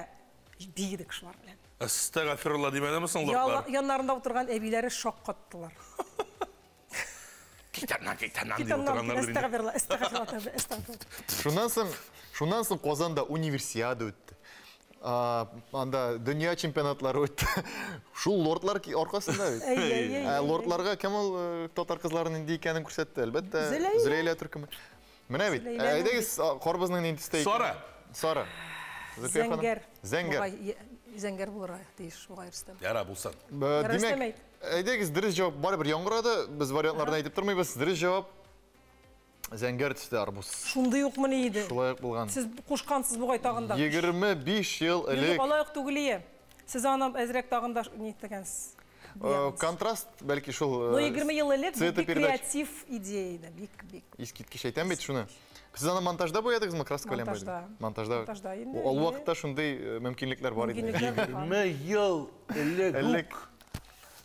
биедек шулар белән. Әстәгъфирулла димәдеме соң лордлар? Яннарында утырган әбиләре шаккаттылар. Китәннән, китәннән дип утырганнар. Әстәгъфирулла, әстәгъфирулла, әстәгъфирулла. Шуннан соң Казанда универсиада үтте. Анда дөнья чемпионатлары үтте. Шул лордлар аркасында бит. Лордларга кем ул татар кызларының нинди икәнен күрсәтте, әлбәттә, Зөләйлә төркеме. Менә бит. Әйдәгез, карбызның нинди төстә икән? Сары. Сары. Зөлфия ханым. Зәңгәр. Зәңгәр. Зәңгәр булырга тиеш бугай, Рөстәм. Яра булсын. Димәк, әйдәгез, дөрес җавап барыбер яңгырады. Без вариантларны әйтеп тормыйбыз. Дөрес җавап зәңгәр төстә арбуз. Шундый ук мени иде. Шулай ук булган. Сез кушкансыз бугай тагын да. 25 ел элек. Юк, алай ук түгел ие. Сез аны әзрәк тагын да ни иткәнсез. Контраст, бәлки шул. Ну, 20 ел элек бик креатив идея иде, бик-бик. Искиткеч әйтәм бит шуны. Сез аны монтажда буядыгызмы, краска белән буядыгыз? Монтажда. Монтажда инде. Ул вакытта шундый мөмкинлекләр бар иде. 20 ел элек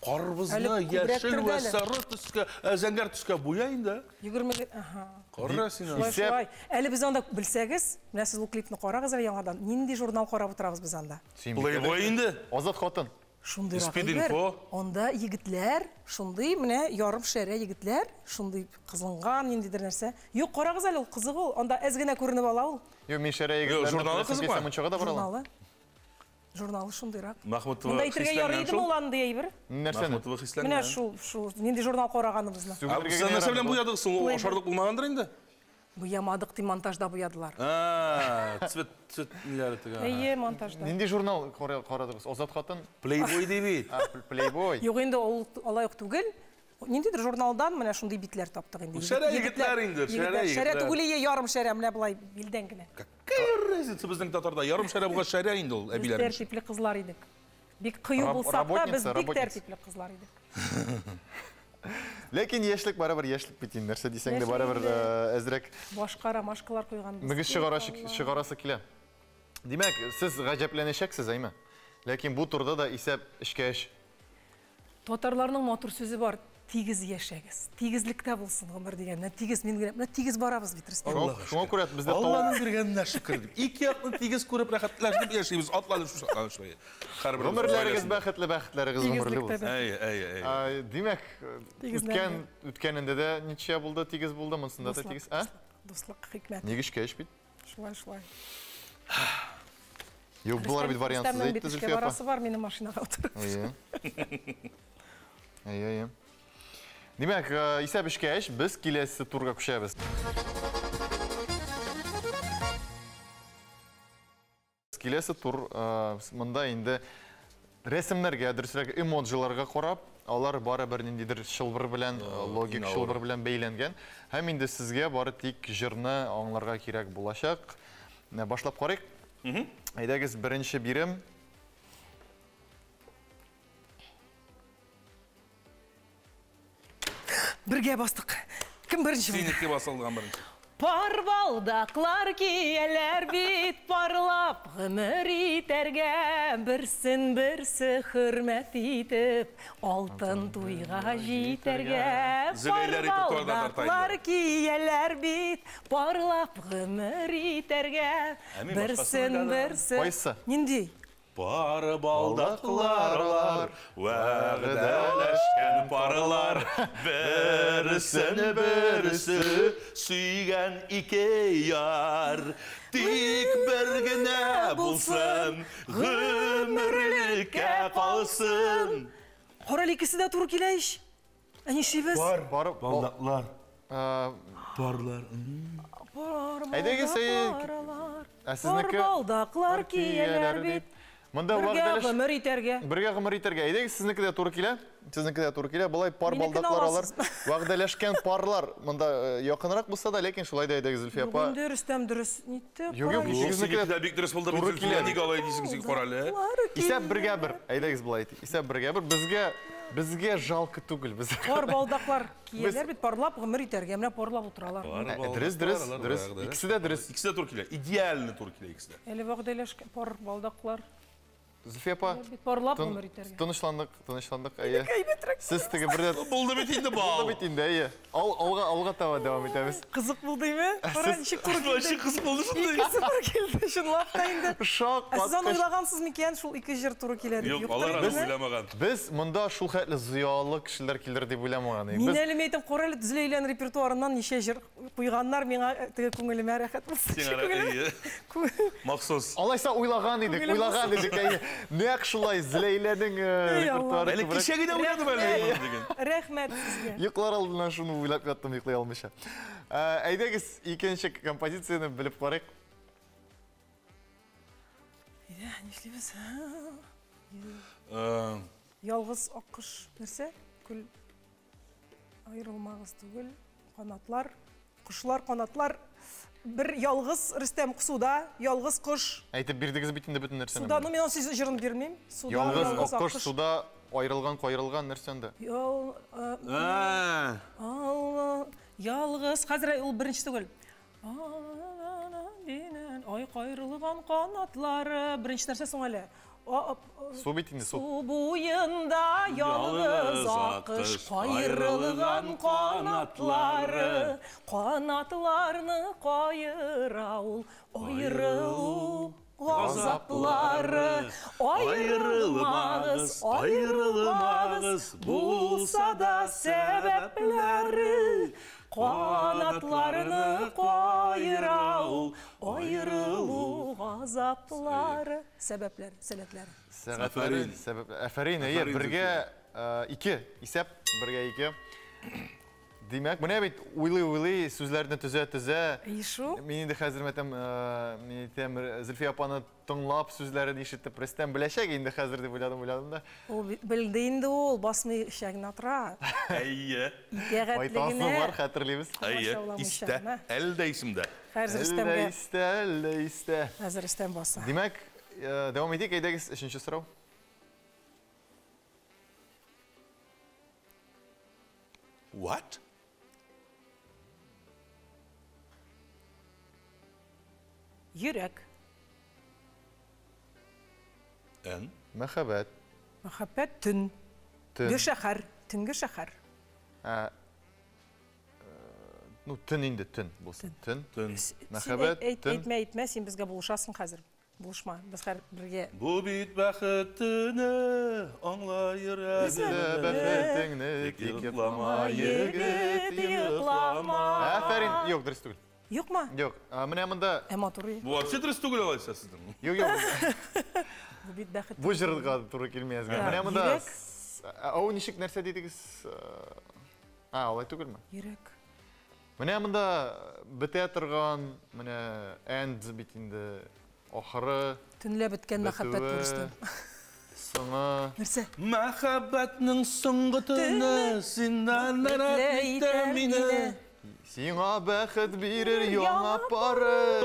карбызны яшел вә сары төскә, зәңгәр төскә буя инде. 20, аһа. Кара син аны. Шулай. Әле без анда белсәгез, менә сез ул клипны карагыз әле яңадан. Нинди журнал карап утырабыз без анда? Playboy инде. Азат хатын. Шундыйрак әйбер. Анда егетләр, шундый менә ярым шәрә егетләр, шундый кызынган ниндидер нәрсә. Юк, карагыз әле, ул кызык ул. Анда әз генә күренеп ала ул. Юк, мин шәрә егетләрне журналы кызыкмы? Мунчага да бара алам. Журналы шундыйрак. Махмутова Монда әйтергә ярый идеме ул андый әйбер? Нәрсәне? Махмутова хисләнгән. Менә шул, шул нинди журнал караганыбызны. Сез нәрсә белән буядыгыз соң? Ул ашарлык булмагандыр инде? Буямадык дип монтажда буядылар. А, цвет, цвет ниләре теге. Әйе, монтажда. Нинди журнал карадыгыз? Азат хатын? Playboy ди бит. Playboy. Юк инде ул алай ук түгел. Ниндидер журналдан менә шундый битләр таптык инде. Шәрә егетләр инде, шәрә егетләр. Шәрә түгел, ярым шәрә, менә болай билдән генә. Какая разница безнең татарда? Ярым шәрә булгач шәрә инде ул, әбиләр. Без тәртипле кызлар идек. Бик кыю булсак та, без бик тәртипле кызлар идек. Ләкин яшьлек барыбер яшьлек бит инде, нәрсә дисәң дә барыбер әзрәк. Башка ромашкалар куйганбыз. Мөгез чыгарасы килә. Димәк, сез гаҗәпләнәчәксез, әйме? Ләкин бу турда да исәп эшкә эш. Татарларның матур сүзе бар. Тигез яшәгез. Тигезлектә булсын гомер дигән. Менә тигез, мин генә, менә тигез барабыз бит, Рөстәм. Шуңа күрә бездә Алланың биргәненә шөкер дип. Ике якны тигез күреп рәхәтләнеп яшибез. Атланып шушы шулай. Һәрбер гомерләрегез бәхетле, бәхетләрегез гомерле булсын. Әй, әй, әй. Димәк, үткәнендә дә ничә булды, тигез булды, монсында да тигез. А? Дуслык, хикмәт. Ник эшкә эш бит? Шулай, шулай. Юк, болар бит вариантсыз әйтте Зөлфия апа. Барасы бар минем машинага утырып. Әйе. Әйе, әйе. Димәк, исәп эшкә эш, без киләсе турга күчәбез. Киләсе тур, монда инде рәсемнәргә, дөресрәге эмоджиларга карап, алар бары бер ниндидер чылбыр белән, логик чылбыр белән бәйләнгән. Һәм инде сезгә бары тик җырны аңларга кирәк булачак. Башлап карыйк. Әйдәгез, беренче бирем. Бергә бастык. Кем беренче булды? Синеке басылган беренче. Пар балдаклар кияләр бит парлап гомер итәргә, берсен берсе хөрмәт итеп, алтын туйга җитәргә. Пар балдаклар кияләр бит парлап гомер итәргә, берсен берсе. Кайсы? Нинди? Пар балдаклар алар, вәгъдәләшкән парлар, берсен берсе сөйгән ике яр. Тик бер генә булсын, гомерлеккә калсын. Кара, икесе дә туры килә ич. Ә нишлибез? Пар балдаклар. Парлар. Әйдәгез, Ә сезнеке? Пар балдаклар кияләр бит. Монда бергә гомер итәргә. Бергә гомер итәргә. Әйдәгез, сезнеке дә туры килә. Сезнеке дә туры килә. Болай пар балдаклар алар. Вәгъдәләшкән парлар монда якынрак булса да, ләкин шулай да әйдәгез, Зөлфия апа. Юк, инде Рөстәм дөрес нитте. Юк, юк, сезнеке дә бик дөрес булды. Туры килә. Нигә алай дисең син, кара әле. Исәп бергә бер. Әйдәгез болай әйтик. Исәп бергә бер. Безгә жалко түгел. Пар балдаклар кияләр бит парлап гомер итәргә. Менә парлап утыралар. Дөрес, дөрес, дөрес. Икесе дә дөрес. Икесе дә туры килә. Идеально туры килә икесе дә. Әле вәгъдәләшкән пар балдаклар. Зөлфия апа, парлап гомер итәргә. Тынычландык, тынычландык, әйе. Сез теге бер дә булды бит инде бал. Булды бит инде, әйе. Алга таба дәвам итәбез. Кызык булды име? Кара, ничек туры килде. Вообще кызык булды шундый. Икесе туры килде, чынлап та инде. Шак Сез аны уйлагансыз микән, шул ике җыр туры килә дип? Юк, алар аны уйламаган. Без монда шул хәтле зыялы кешеләр килер дип уйламаган идек. Мин әле әйтәм, кара әле Зөләйләнең репертуарыннан ничә җыр куйганнар, миңа теге күңелемә рәхәт булсын. Махсус. Алайса уйлаган идек, уйлаган идек, әйе. Нәкъ шулай Зөләйләнең репертуары. Әле кичә генә уйладым әле моны диген. Рәхмәт сезгә. Йоклар алдыннан шуны уйлап яттым, йоклый алмыйча. Әйдәгез, икенче композицияне белеп карыйк. Әйдә, нишлибез? Ялгыз аккош нәрсә? Күл аерылмагыз түгел. Канатлар, кошлар, канатлар. Бер ялгыз Рөстәм суда, ялгыз кош. Әйтеп бирдегез бит инде бөтен нәрсәне. Суда, ну мин аның җырын бирмим. Суда, ялгыз аккош суда аерылган, каерылган нәрсә анда? Ялгыз, хәзер ул беренче түгел. Ай каерылган канатлары. Беренче нәрсә соң әле? Су бит инде, су. Су буенда ялгыз аккош каерылган канатлары. Канатларны каера ул аерылу газаплары. Аерылмагыз, аерылмагыз, булса да сәбәпләре. Канатларны каера ул аерылу газаплары. Сәбәпләр, сәләтләр. Сәгатьләре, сәбәпләр. Афәрин, әйе, бергә ике, исәп, бергә ике. Димәк, менә бит уйлый-уйлый, сүзләрне төзә-төзә. Ишу. Мин инде хәзер мәтәм, мин әйтәм, Зөлфия апаны тыңлап, сүзләрен ишетеп, Рөстәм беләчәк инде хәзер дип уйладым, уйладым да. Ул белде инде ул, басмый эчәгенә тора. Әйе. Итәгатьле генә. Бар, хәтерлибез. Әйе, истә, әле дә исемдә. Хәзер Рөстәмгә. Әле дә истә, әле дә истә. Хәзер Рөстәм баса. Димәк, дәвам итик, әйдәгез, өченче сорау. What? Йөрәк. Н. Мәхәббәт. Мәхәббәт төн. Төнге шәһәр. Төнге шәһәр. Ну, төн инде, төн булсын. Төн. Төн. Мәхәббәт, төн. Әйтмә, әйтмә, син безгә булышасың хәзер. Булышма, без хәзер бергә. Бу бит бәхет төне, аңла йөрәгеңне. Бәхетеңне тик йоклама, егет, йоклама. Афәрин, юк, дөрес түгел. Юкмы? Юк, менә монда. Ә матур. Бу вообще дөрес түгел алайса сезнең. Юк, юк. Бу бит бәхет. Бу җырга туры килми әзгә. Менә монда. Ау ничек нәрсә дидегез? А, алай түгелме? Йөрәк. Менә монда бетә торган, менә end бит инде ахыры. Төнлә беткән мәхәббәт Рөстәм. Соңы. Нәрсә? Мәхәббәтнең соңгы төне синнән итә мине. Сиңа бәхет бирер яңа пары.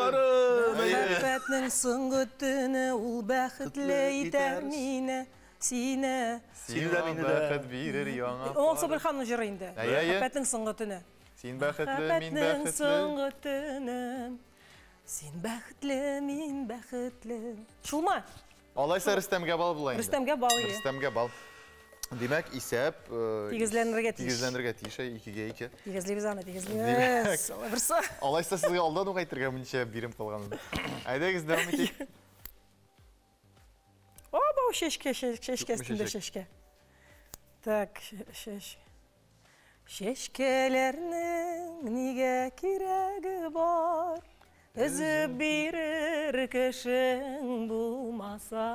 Мәхәббәтнең соңгы төне ул бәхетле итәр мине. Сине. Сиңа бәхет бирер яңа пары. Ул Сабирханның җыры инде. Мәхәббәтнең соңгы төне. Син бәхетле, мин бәхетле. Мәхәббәтнең соңгы төне. Син бәхетле, мин бәхетле. Шулмы? Алайса Рөстәмгә бал була инде. Рөстәмгә бал. Рөстәмгә бал. Димәк, исәп тигезләнергә тиеш. Тигезләнергә тиеш, 2-2. Тигезлибез аны, тигезлибез. Берсе. Алайса сезгә алдан ук әйтергә минчә бирем калган. Әйдәгез, дәвам итик. О, бу чәчкә, чәчкә өстендә чәчкә. Так, чәч. Чәчкәләрнең нигә кирәге бар? Өзеп бирер кешең булмаса,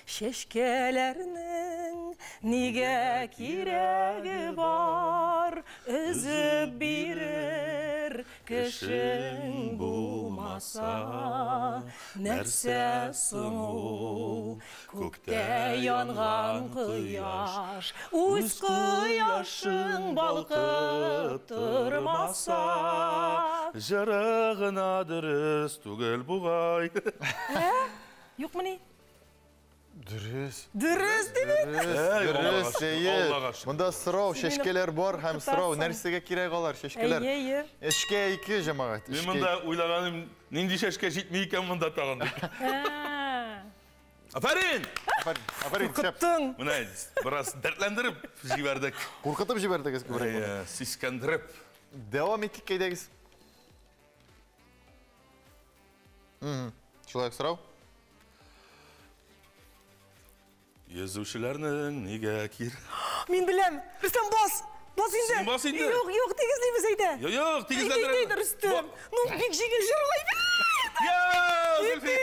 чәчкәләрнең нигә кирәге бар? Өзеп бирер кешең булмаса, нәрсә соң ул? Күктә янган кояш, үз кояшың балкып тормаса. Җыры гына дөрес түгел бугай. Юкмыни? Дөрес. Дөрес дибез. Дөрес, әйе. Монда сорау, чәчкәләр бар һәм сорау, нәрсәгә кирәк алар чәчкәләр? Әйе, әйе. Эшкә ике, җәмәгать. Мин монда уйлаганым, нинди чәчкә җитми икән монда тагын дип. Афәрин! Афәрин, шәп. Куркыттың. Менә бераз дәртләндереп җибәрдек. Куркытып җибәрдегез күбрәк. Әйе, сискәндереп. Дәвам итик, әйдәгез. Шулай ук сорау. Йөзүчеләрнең нигә кир? Мин беләм. Рөстәм, бас! Бас инде. Син бас инде. Юк, юк, тигезлибез әйдә. Юк, юк, тигезләндерәбез. Әйдә, әйдә, Рөстәм. Ну, бик җиңел җырлый. Я, Зөлфия!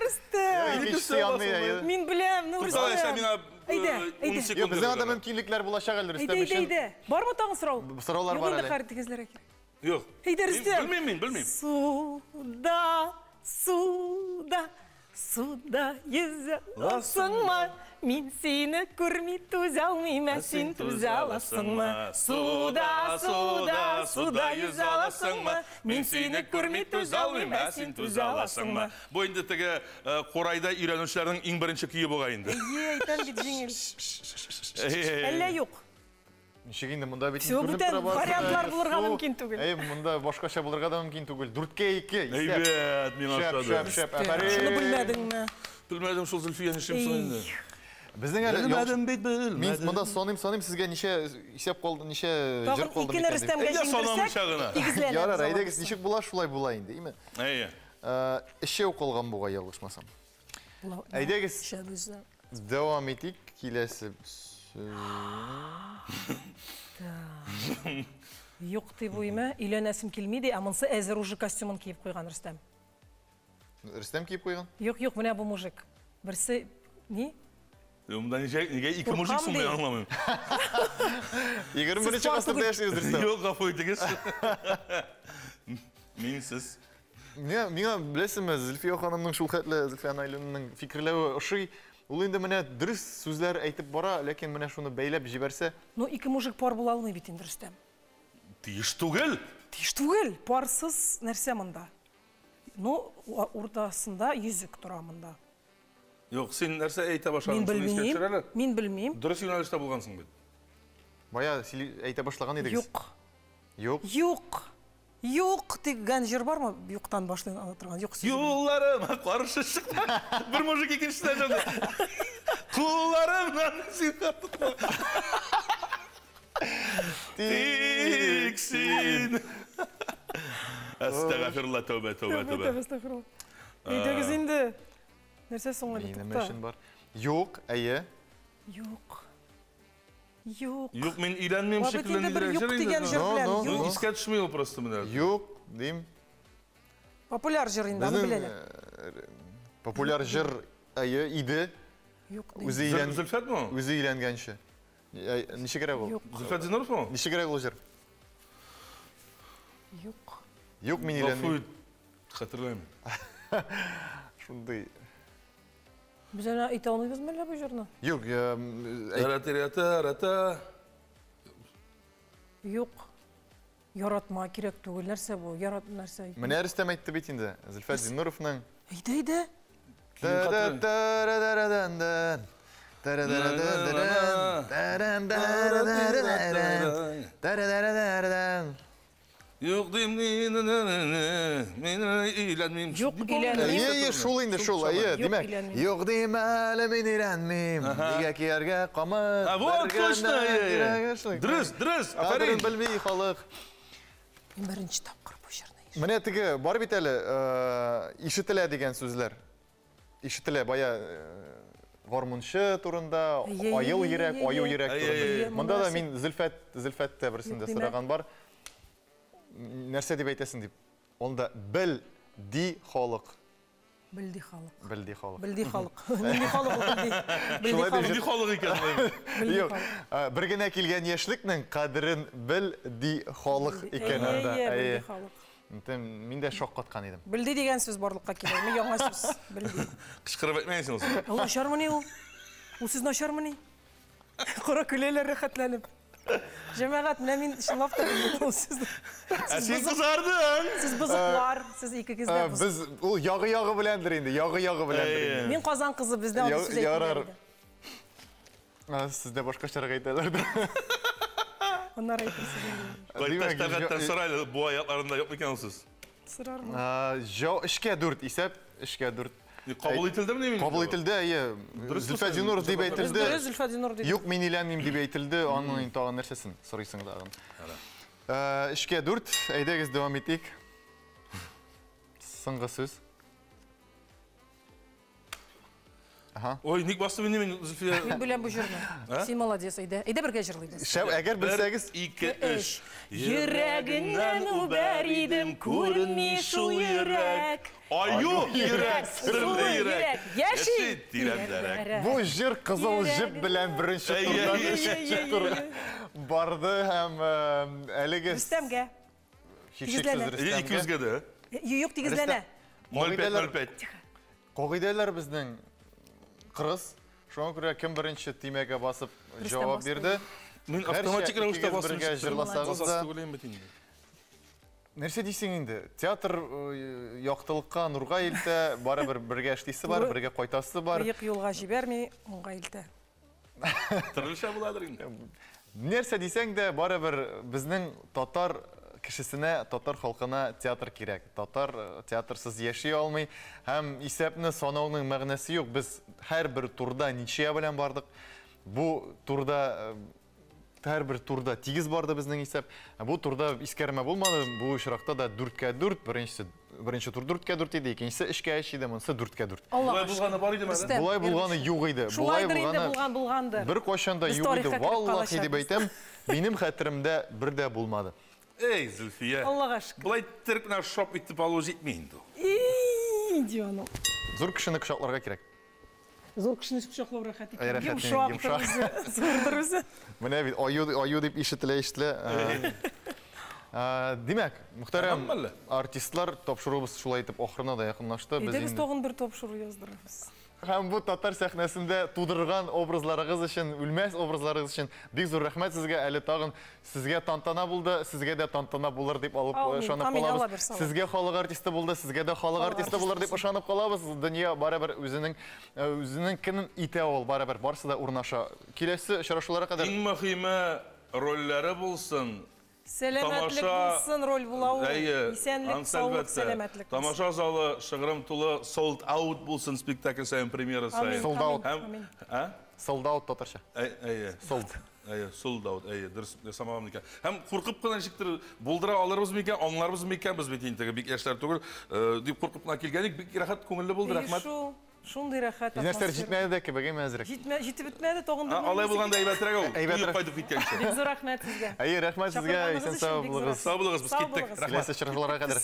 Рөстәм. Рөстәм. Икенчесе янмый, әйе. Мин беләм, ну Туктал, Рөстәм. миңа Әйдә, 10 әйдә. секунд. Юк, безнең анда мөмкинлекләр булачак әле Әйдә, Рөстәм әйдә, өчен. әйдә. Бармы тагын сорау? Сораулар бар Юк инде әле. хәр тигезләргә кирәк. Юк. Әйдә, Рөстәм. Белмим мин, белмим. Суда, суда, суда йөзә аласыңмы? Мин сине күрми түзә алмыйм, ә син түзә аласыңмы? Суда, суда, суда йөзә аласыңмы? Мин сине күрми түзә алмыйм, ә син түзә аласыңмы? Бу инде теге Курайда өйрәнүчеләрнең иң беренче көе бугай инде. Әйе, әйтәм бит җиңел. Әллә юк. Ничек инде монда бит Всё, күренеп бүтән тора барысы да. вариантлар булырга Су. мөмкин түгел. Әйе, монда башкача булырга да мөмкин түгел. 4-2. Әйбәт, миңа Шәп, ошады. шәп, шәп. Афәрин. Шуны белмәдеңме? Белмәдем шул Зөлфия нишлим соң инде. Безнең әле Белмәдем бит, белмәдем. Мин монда саныйм, саныйм сезгә ничә исәп калды, ничә җыр Тагын калды икене микән дип. Рөстәмгә Әйдә санамыйча җиңдерсәк, гына. тигезләнәбез. Ярар, әйдәгез, алабыз. ничек була, шулай була инде, име? Әйе. Өчәү калган бугай, ялгышмасам. Әйдәгез. Өчәү. Дәвам итик, киләсе. Юк дип уйма, өйләнәсем килми ди, ә монсы әзер уже костюмын киеп куйган Рөстәм. Рөстәм киеп куйган? Юк, юк, менә бу мужик. Берсе ни? Монда ничә, нигә ике мужик Куркам соң, мин ди. аңламыйм. 21 Сез пар гасырда түгел. яшибез, Рөстәм. Юк, гафу итегез. Мин сез. Миңа беләсезме, Зөлфия ханымның шул хәтле, Зөлфия Найлинның фикерләве ошый. Ул инде менә дөрес сүзләр әйтеп бара, ләкин менә шуны бәйләп җибәрсә. Ну, ике мужик пар була алмый бит инде, Рөстәм. Тиеш түгел. Тиеш түгел, парсыз нәрсә монда. Ну, уртасында йөзек тора монда. Юк, син нәрсә әйтә башладың? Мин белмим. Мин белмим. Дөрес юнәлештә булгансың бит. Бая әйтә башлаган идегез. Юк. Юк. Юк. Юк дигән җыр бармы? Юктан башлый ала торган. Юк сүзе. Юлларыма каршы чыкма. Бер мужик икенчесенә җанды. Кулларымнан син тотма. Тик син. Әстәгъфирулла, тәүбә, тәүбә, тәүбә. Әстәгъфирулла. Әйдәгез инде. Нәрсә соң әле Минем тукта? өчен бар. Юк, әйе. Юк. Юк. Юк, мин өйләнмим Ва, бит шикелле инде бер нидер юк җыр дигән инде. җыр Но, белән. но, Юк. Ну, искә төшми ул просто менә. Юк, дим. Популяр җыр инде, аны Безнең беләләр. популяр җыр әйе иде. Юк дим. Үзе өйлән Зөлфәтме ул? Үзе өйләнгәнче. Ничегрәк ул? Юк. Зөлфәт Зиннуровмы ул? Ничегрәк ул җыр? Юк. Юк, мин Гафу өйләнмим. ит, хәтерләмим. Шундый. Без әнә әйтә алмыйбыз мәллә бу җырны? Юк, Рәтә-рәтә-рәтә. Юк. Яратма кирәк түгел. Нәрсә бу? Ярат нәрсә? Менә Рөстәм әйтте бит инде. Зөлфәт Зиннуровның. Әйдә, әйдә. Юк дим, мин өйләнмим. Юк, өйләнмим. Әйе, әйе, шул инде, шул, әйе, Юк, димәк. өйләнмим. Юк дим әле мин өйләнмим. Нигә кияргә камыт? А вот точно, әйе. Дөрес, дөрес, Кадерен афәрин. белми халык. Мин беренче тапкыр бу җырны ишеттем. Менә теге бар бит әле, ишетелә дигән сүзләр. Ишетелә бая гармунчы турында, аел йөрәк, аю йөрәк турында. Монда да мин Зөлфәт, Зөлфәттә берсендә сораган бар. Нәрсә дип әйтәсең дип. Онда бел ди халык. Бел ди халык. Бел ди халык. Бел ди халык. Нинди халык ул бел ди? Шулай Бел Нинди ди халык икән ул? Юк, бер генә килгән яшьлекнең кадерен бел ди халык икән анда. Әйе, бел ди халык. Мин дә шаккаткан идем. Бел ди дигән сүз барлыкка килә. Мин яңа сүз. Бел ди. Кычкырып әйтмәйсең ул. Ул начармыни ул? Ул сүз начармыни? Кара көләләр рәхәтләнеп. Җәмәгать, менә мин чынлап та белмим ул сүзне. Ә син кызардың. Сез бозыклар, сез икегез дә бозык. Без ул ягы-ягы беләндер инде, ягы-ягы беләндер инде. Мин Казан кызы, бездә андый сүз Ярар. әйтмиләр. Сездә башкачарак әйтәләрдер. Аннары әйтерсез инде. Кайтач тәгаттән сора әле, бу аякларында юк микән ул сүз? Сорармын. Өчкә дүрт исәп, өчкә дүрт. Кабул ителдеме ни? Кабул ителде, әйе. Зөлфәт Зиннуров дип әйтелде. Дөрес, Зөлфәт Зиннуров дип. Юк, мин өйләнмим дип әйтелде. Аның инде тагын нәрсәсен сорыйсың тагын. Өчкә дүрт, әйдәгез дәвам итик. Соңгы сүз. Ой, ник бастым инде мин, Зөлфия? Мин беләм бу җырны. Син молодец, әйдә. Әйдә бергә җырлыйбыз. Шәп, әгәр белсәгез. 1, 2, 3. Йөрәгеңнән үбәр идем, күренми шул йөрәк. Аю йөрәк, серле йөрәк. Яши тирәндәрәк. Бу җыр кызыл җеп белән беренче турдан өченче тур барды һәм әлеге Рөстәмгә. Һичшиксез Рөстәмгә. Икебезгә дә. Юк, тигезләнә. 05, 05. Кагыйдәләр безнең кырыс. Шуңа күрә кем беренче төймәгә басып җавап бирде. Мин автоматик рәвештә басып бергә җырласагыз да. Нәрсә дисең инде? Театр яктылыкка, нурга илтә, барыбер бергә эшлисе бар, бергә кайтасы бар. Кыек юлга җибәрми, уңга илтә. Төрлечә буладыр инде. Нәрсә дисәң дә, барыбер безнең татар кешесенә, татар халкына театр кирәк. Татар театрсыз яши алмый. Һәм исәпне санауның мәгънәсе юк. Без һәрбер турда ничья белән бардык. Бу турда һәрбер турда тигез барды безнең исәп. Бу турда искәрмә булмады. Бу очракта да 4-4, беренче тур 4-4 иде, икенчесе 3-3 иде, монысы 4-4. Болай булганы бар идеме әле? Болай булганы юк иде. Шулайдыр инде булган булгандыр. Бер кайчан да юк иде. Валлахи дип әйтәм, минем хәтеремдә бер дә булмады. Эй, Зөлфия. Аллага шөкер. Болай иттереп менә шап итеп алу җитми инде. Идиону. Зур кешене кочакларга кирәк. Зур кешене кочаклау рәхәт икән. Йомшак үзе, зурдыр үзе. Менә бит аю дип ишетелә, ишетелә. Димәк, мөхтәрәм артистлар, тапшыруыбыз шулай итеп ахырына да якынлашты. Әйдә без тагын бер тапшыру яздырабыз. Һәм бу татар сәхнәсендә тудырган образларыгыз өчен, үлмәс образларыгыз өчен бик зур рәхмәт сезгә. Әле тагын сезгә тантана булды, сезгә дә тантана булыр дип алып ышанып калабыз. Сезгә халык артисты булды, сезгә дә халык артисты булыр дип ышанып калабыз. Дөнья барыбер үзенең кенен итә ул, барыбер барысы да урнаша. Киләсе очрашуларга кадәр. Иң мөһиме рольләре булсын. Сәламәтлек булсын, роль була ул. Исәнлек, саулык, сәламәтлек. Тамаша залы шыгрым тулы sold out булсын спектакль саен, премьера саен. Sold out. Sold out татарча. Әйе. Sold. Әйе, sold out. Әйе, дөрес ясамаган икән. Һәм куркып кына ничектер булдыра алырбыз микән, аңларбыз микән, без бит инде бик яшьләр түгел, дип куркып кына килгән идек, бик рәхәт, күңелле булды, рәхмәт. Шундый рәхәт атмосфера. Нәрсәләр җитмәде дә кебек, әйме әзрәк? Җитеп бетмәде, тагын да. Алай булганда әйбәтрәк ул. Әйбәтрәк кайтып киткәнче. Бик зур рәхмәт сезгә. Әйе, рәхмәт сезгә, исән сау булыгыз. Сау булыгыз, без киттек. Рәхмәт. Киләсе очрашуларга кадәр.